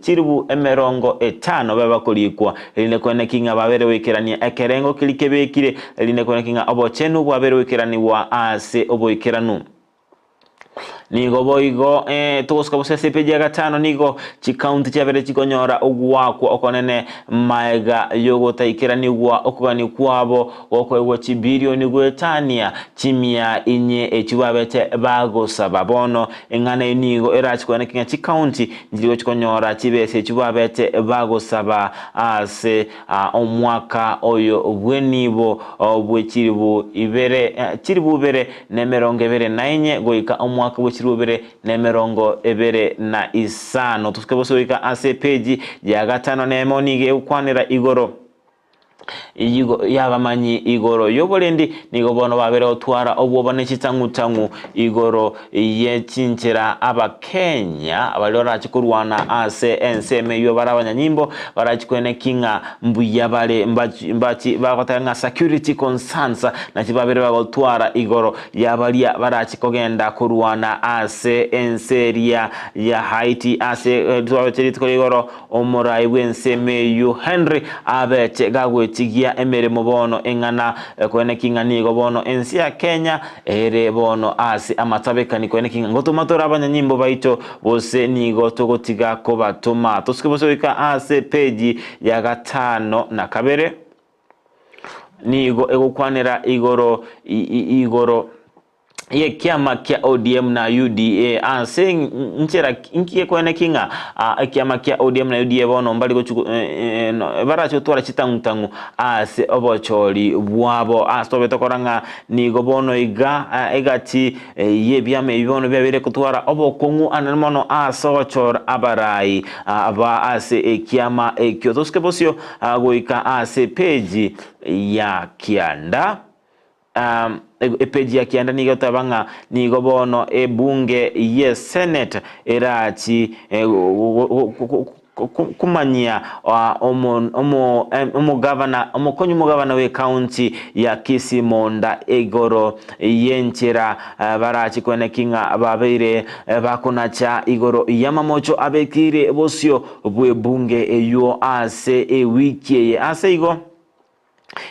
chilifu emerongo etano babe bakorikwa, erinde koeneki ng'a babere goikerania ekerengo keria kebekire, erinde koeneki ng'a obochenu bwabere goikeranigwa ase oboikeranu. Nigo boigo togosuka bosa ase epeji ya gatano nigo chikaunti chiabere chikonyora ogoakwa okonene maega yogotaikeranigwa okogania kwabo gokoegwa chibilioni goetania chimia inye echio babete bagosaba. Bono Eng'ana eyio nigo erache koeneka ng'a chikaunti nchiri gochia konyora chibesa echio babete bagosaba ase omwaka oyo bw'enibo bwe chilifu ibere chilifu ibere na emerongo ebere na enye goika omwaka bwe chilifu ibere na emerongo ebere na isano. Tosuke bose goika ase epeji ya gatano nemo nigo egokwanera igoro. Igo y'abamanyi igoro y'oborendi nigo bono babere gotwara obwoba ne chitang'u-tang'u igoro ye chinchera Abakenya baria barache korwana ase ensemo eyio bare abanyanyimbo barache koeneki ng'a mbuya bare mbachi mbachi bagoteba ng'a security concerns nachi babere bagotwara igoro ya baria barache kogenda korwana ase ense eria ya Haiti ase twaroche rituko ria igoro Omorai bw'ensemo eyio Henry abeche gagwetigia emeremo bono eng'ana koeneki ng'a nigo bono ense ya Kenya ere bono ase amatabekani koeneki ng'a ngotoma tore abanyanyimbo baito gose nigo togotiga kobatoma. Tosuke bose goika ase peji ya gatano na kabere nigo egokwanera igoro igoro y'ekiama kia ODM na UDA ase nchera inki gekweneki ng'a ekiama kia ODM na UDA bono mbari gochi barache gotwara chitang'utang'u ase obochori bwabo ase tobete kora ng'a nigo bono iga egati y'ebiama ebi bono biabeire gotwara obokong'u anene mono ase ogochora abarai ba ase ekiama ekio. Tosuke bosio goika ase epeji ya kianda. Epeji ya kianda nigo eteba ng'a nigo bono ebunge ye Senate erachi komanyia omogavana omokonyi omogavana bwe county ya Kisii Monda igoro y'enchera barachi koeneki ng'a babeire bakonacha igoro y'amamocho abekeire bosio bw'ebunge eywo ase ewiki eye. Ase igo.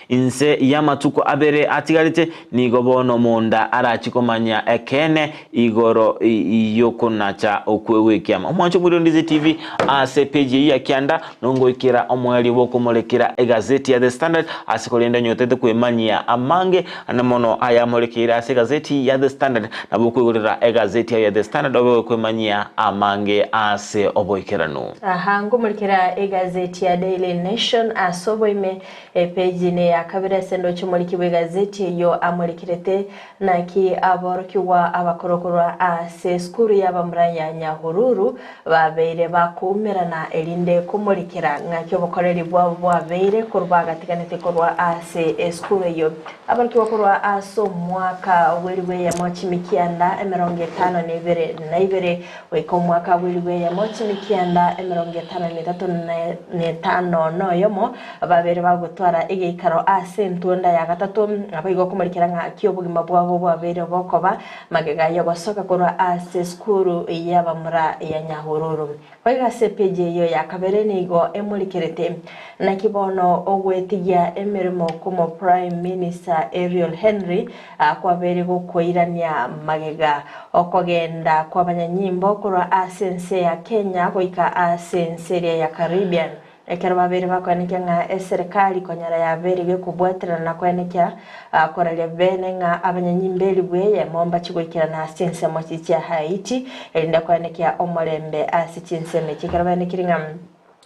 Inse y'amatuko abere atigarete, nigo bono monda arachie komanya ekeene igoro y'okonacha okwe gw'ekiama. Omwancho Mwiri Ondize TV ase page eyio ya kianda nongoikera omoerio bw'okomorekera egazeti ya The Standard ase korende onye otete kwemanyia amange ande mono ayamorekeire ase egazeti ya The Standard nabo okoigorera egazeti yayo ya The Standard obe gokwemanyia amange ase oboikeranu. Aha nkomorekera egazeti ya Daily Nation ase oboime Epeji neya kabere ase endoche omoriki bw'egazeti eyio amorekerete, Naki aborokigwa abakoro korwa ase esukuru y'abamura ya Nyahururu babeire bakoumerana erinde komorekera ng'aki obokoreri bwabo bwabeire korwa bagatiganete korwa ase esukuru eyio. Aborokigwa korwa ase omwaka bw'elifu eyemo chimikianda emerongo etano na ebere na ibere Goika omwaka bw'elifu eyemo chimikianda emerongo etano na etato na etano na oyomo, babere bagotwara egeikaro ase entunda ya gatato, naboigo okomorikera ng'a ki obogima bwabo bwabeire bokoba magega y'ogosoka korwa ase esukuru y'abamura ya Nyahururu. Boigo ase epeji eyio ya kabere nigo emorikerete, Naki bono ogwetigia emeremo kw'omo Prime Minister Ariel Henry kwabeire gokoirania magega okogenda kw'abanyanyimbo korwa ase ense ya Kenya goika ase ense eria ya Caribbean ekero babeire bakoenekia ng'a eserekari konyora yabeire gekobwaterana na koenekia koraria bene ng'a abanyanyimbo elifu eyemo mbachi goikerana ase chinsemo chia Haiti erinde koenekia omorembe ase chinsemo echi ekero baenekirie ng'a.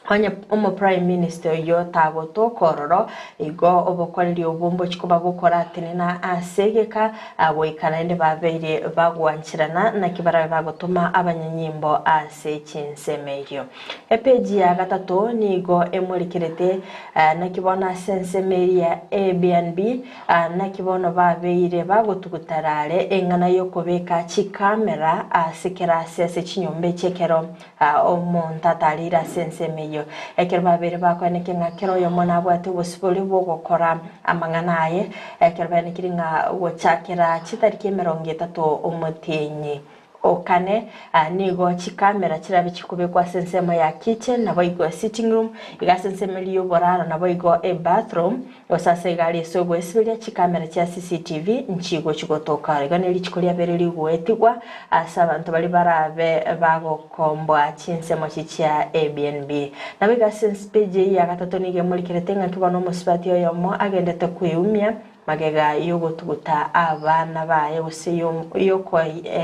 Onye omoprime minister oyio tagotoka ororo, igo obokoreri obwo mbochi koba bokoratenena ase egeka goika naende babeire bagwancherana naki barabe bagotoma abanyanyimbo ase chinsemo erio. Epeji ya gatato nigo emorekerete naki bono ase ensemo eria ya Airbnb naki bono babeire bagotugutara are eng'ana yokobeka chikamera ase kera ase ase chinyomba echi ekero Omonto atareire ase ensemo eyio. Ekero babeire bakoenekia ng'a kera oyomo nabwate obosibore bw'ogokora amang'ana aye, ekero baenekirie ng'a gochakera chitariki emerongo etato omotienyi o kane, nigo chikamera chirabe chikobekwa ase ensemo ya kitchen, naboigo esitting room, iga ase ensemo eria y'oboraro, naboigo ebathroom, Gose ase egari ase ogoesiberia chikamera chia CCTV nchigochi gotoka. Igo ne rituko riabere rigoetigwa ase abanto baria barabe bagokomboa chinsemo chi chia Airbnb. Nabo iga ase page eyio ya gatato nigo emorikerete ng'aki bono omosubati oyomo agendete kweumia magega yogotuguta abana baye gose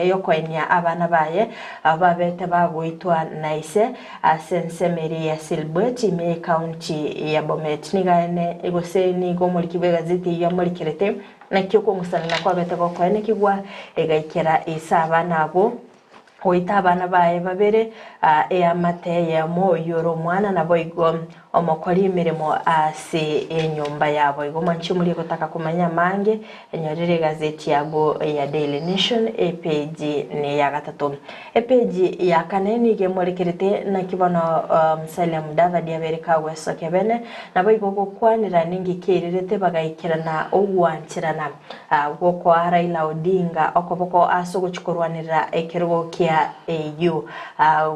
yokoenia abana baye abwo babete bagoitwa na ise Ase ensemo eria ya Silibweti ime y'Ekaunti ya Bomet. Nigo aene gose nigo omoriki bw'egazeti eyio amorikerete, naki okong'usanana kwabete gokoenekigwa egaikera ise abana abwo goita abana baye babere, eamate eyemo oyio ore omwana naboigo omokori emeremo ase enyomba yabo. Igo mwanche omorie gotaka komanya amange, enyorere egazeti yago ya Daily Nation epeji neya gatato. Epeji ya kane nigo emorekerete naki bono Musalia Mudavadi abeire kagwesokia bene, naboigo gokwanera ninki keirerete bagaikerana ogwancherana gwokoa Raila Odinga okoboko ase ogochia korwanerera ekerogo kia AU.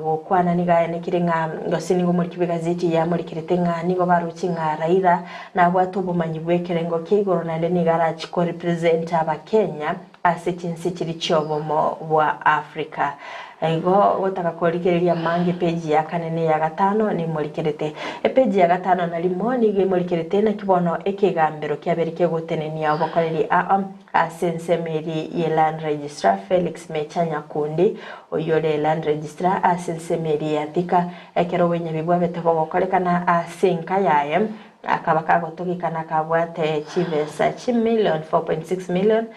Gokwana nigo ayanekire ng'a gose nigo omoriki bw'egazeti eye amorekerete ng'a nigo baroche ng'a Raila nabwate obomanyi bw'ekerengo kia igoro naende nigo arachie korepresent abakenya ase chinse chiria chi'obomo bwa Africa. Igo gotaka korigereria amange epeji ya kane na eya gatano nimorikerete. Epeji ya gatano na rimo nigo emorikerete naki bono ekegambero kiabeire kegotenenia obokoreri aa ase ensemo eria ye Land Registrar Felix Mecha Nyakundi oyio ore Land Registrar ase ensemo eria ya Thika ekero obonyabi bwabete bogokorekana ase enka yaye Akaba kagotogekana kabwate chibesa chimilion 4.6 million,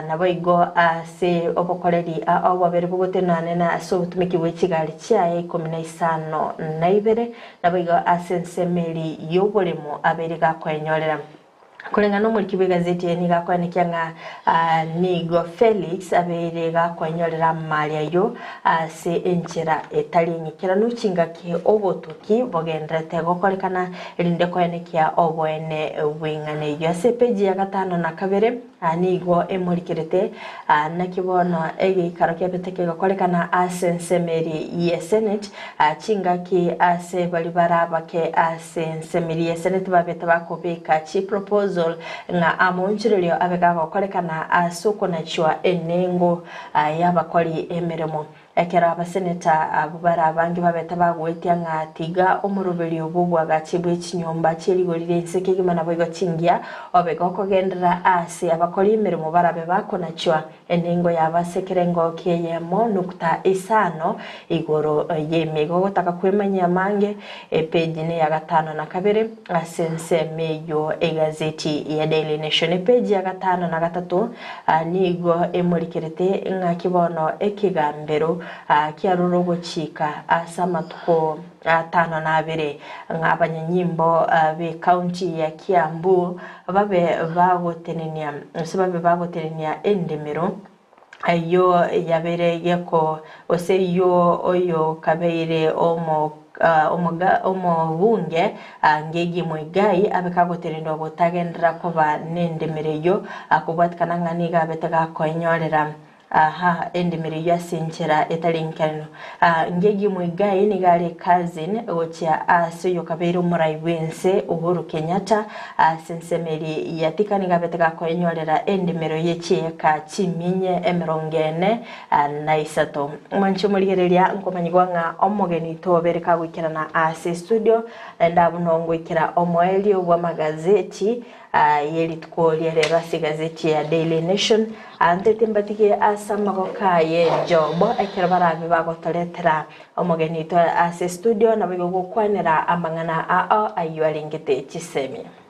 naboigo ase obokoreri obobere bogotenanena ase obotumeki bwe chigari chiaye ikomi na isano na ibere, naboigo ase ensemo eri y'oboremo abeire gakoenyorera. Koreng'ana nomoriki bw'egazeti eye nigo akoenekia ng'a nigo Felix abeire gakoenyorera amari ayio ase enchera etari eng'ikeranu chingaki obotuki bogendererete gokorekana erinde koenekia oboene bw'eng'ana eyio. Ase epeji ya gatano na kabere nigo emorikerete naki bono egeikaro kiabete kegokorekana ase ensemo eria ye Senate chingaki ase baria bare abake ase Ase ensemiri y'eseneti babete bakobeka chiproposal ng'a amoonchorerio abe gagokorekana ase okonachwa enengo y'abakori emeremo. Ekero abaseneta abwo bare abange babete bagoetia ng'a tiga omoroberio bw'oboagachi bwe chinyomba chie rigori ri'ense kegima naboigo chingiya obe gokogenderera ase abakori emeremo barabe bakonachwa Enengo yabo ase ekerengo ki'eyemo nukta isano igoro y'emigo. Gotaka kwemanyia amange, epeji neya gatano na kabere ase ensemo eyio egazeti ya Daily Nation. Epeji ya gatano na gatato nigo emorikerete ng'aki bono ekegambero kiarure ogochika ase amatuko atano na abere ng'a abanyanyimbo b'ecounty ya Kiambu babe bagotenenia, gose babe bagotenenia endemero eyio yabeire geko, gose eyio oyokabeire omo omoga omobunge Ngigi Muigai abe kagotenenwa gotagenderera koba nendemero eyio, kobwatikana ng'a nigo abete gakoenyorera. Aha, endemero eyio ase enchera etari enkeranu. Ah, Ngegi Muigai nigo are cousin gochia ase oyokabeire omorai bw'ense Uhuru Kenyatta ase ensemo eria ya Thika nigo abete gakoenyorera endemero ye chieka chiminye emerongo ene na isato. Mwanche omorigereria nkomanyigwa ng'a omogeni tobere kagoikerana ase studio naende abwo nongoikera omoerio bw'amagazeti ye rituko ria rero ase egazeti ya Daily Nation. Ntete mbatige ase. ase amagoko aye Job ekero barabe bagotoretera omogeni oito ase estudio naboigo gokwanera amang'ana ao ayio arengete chisemi.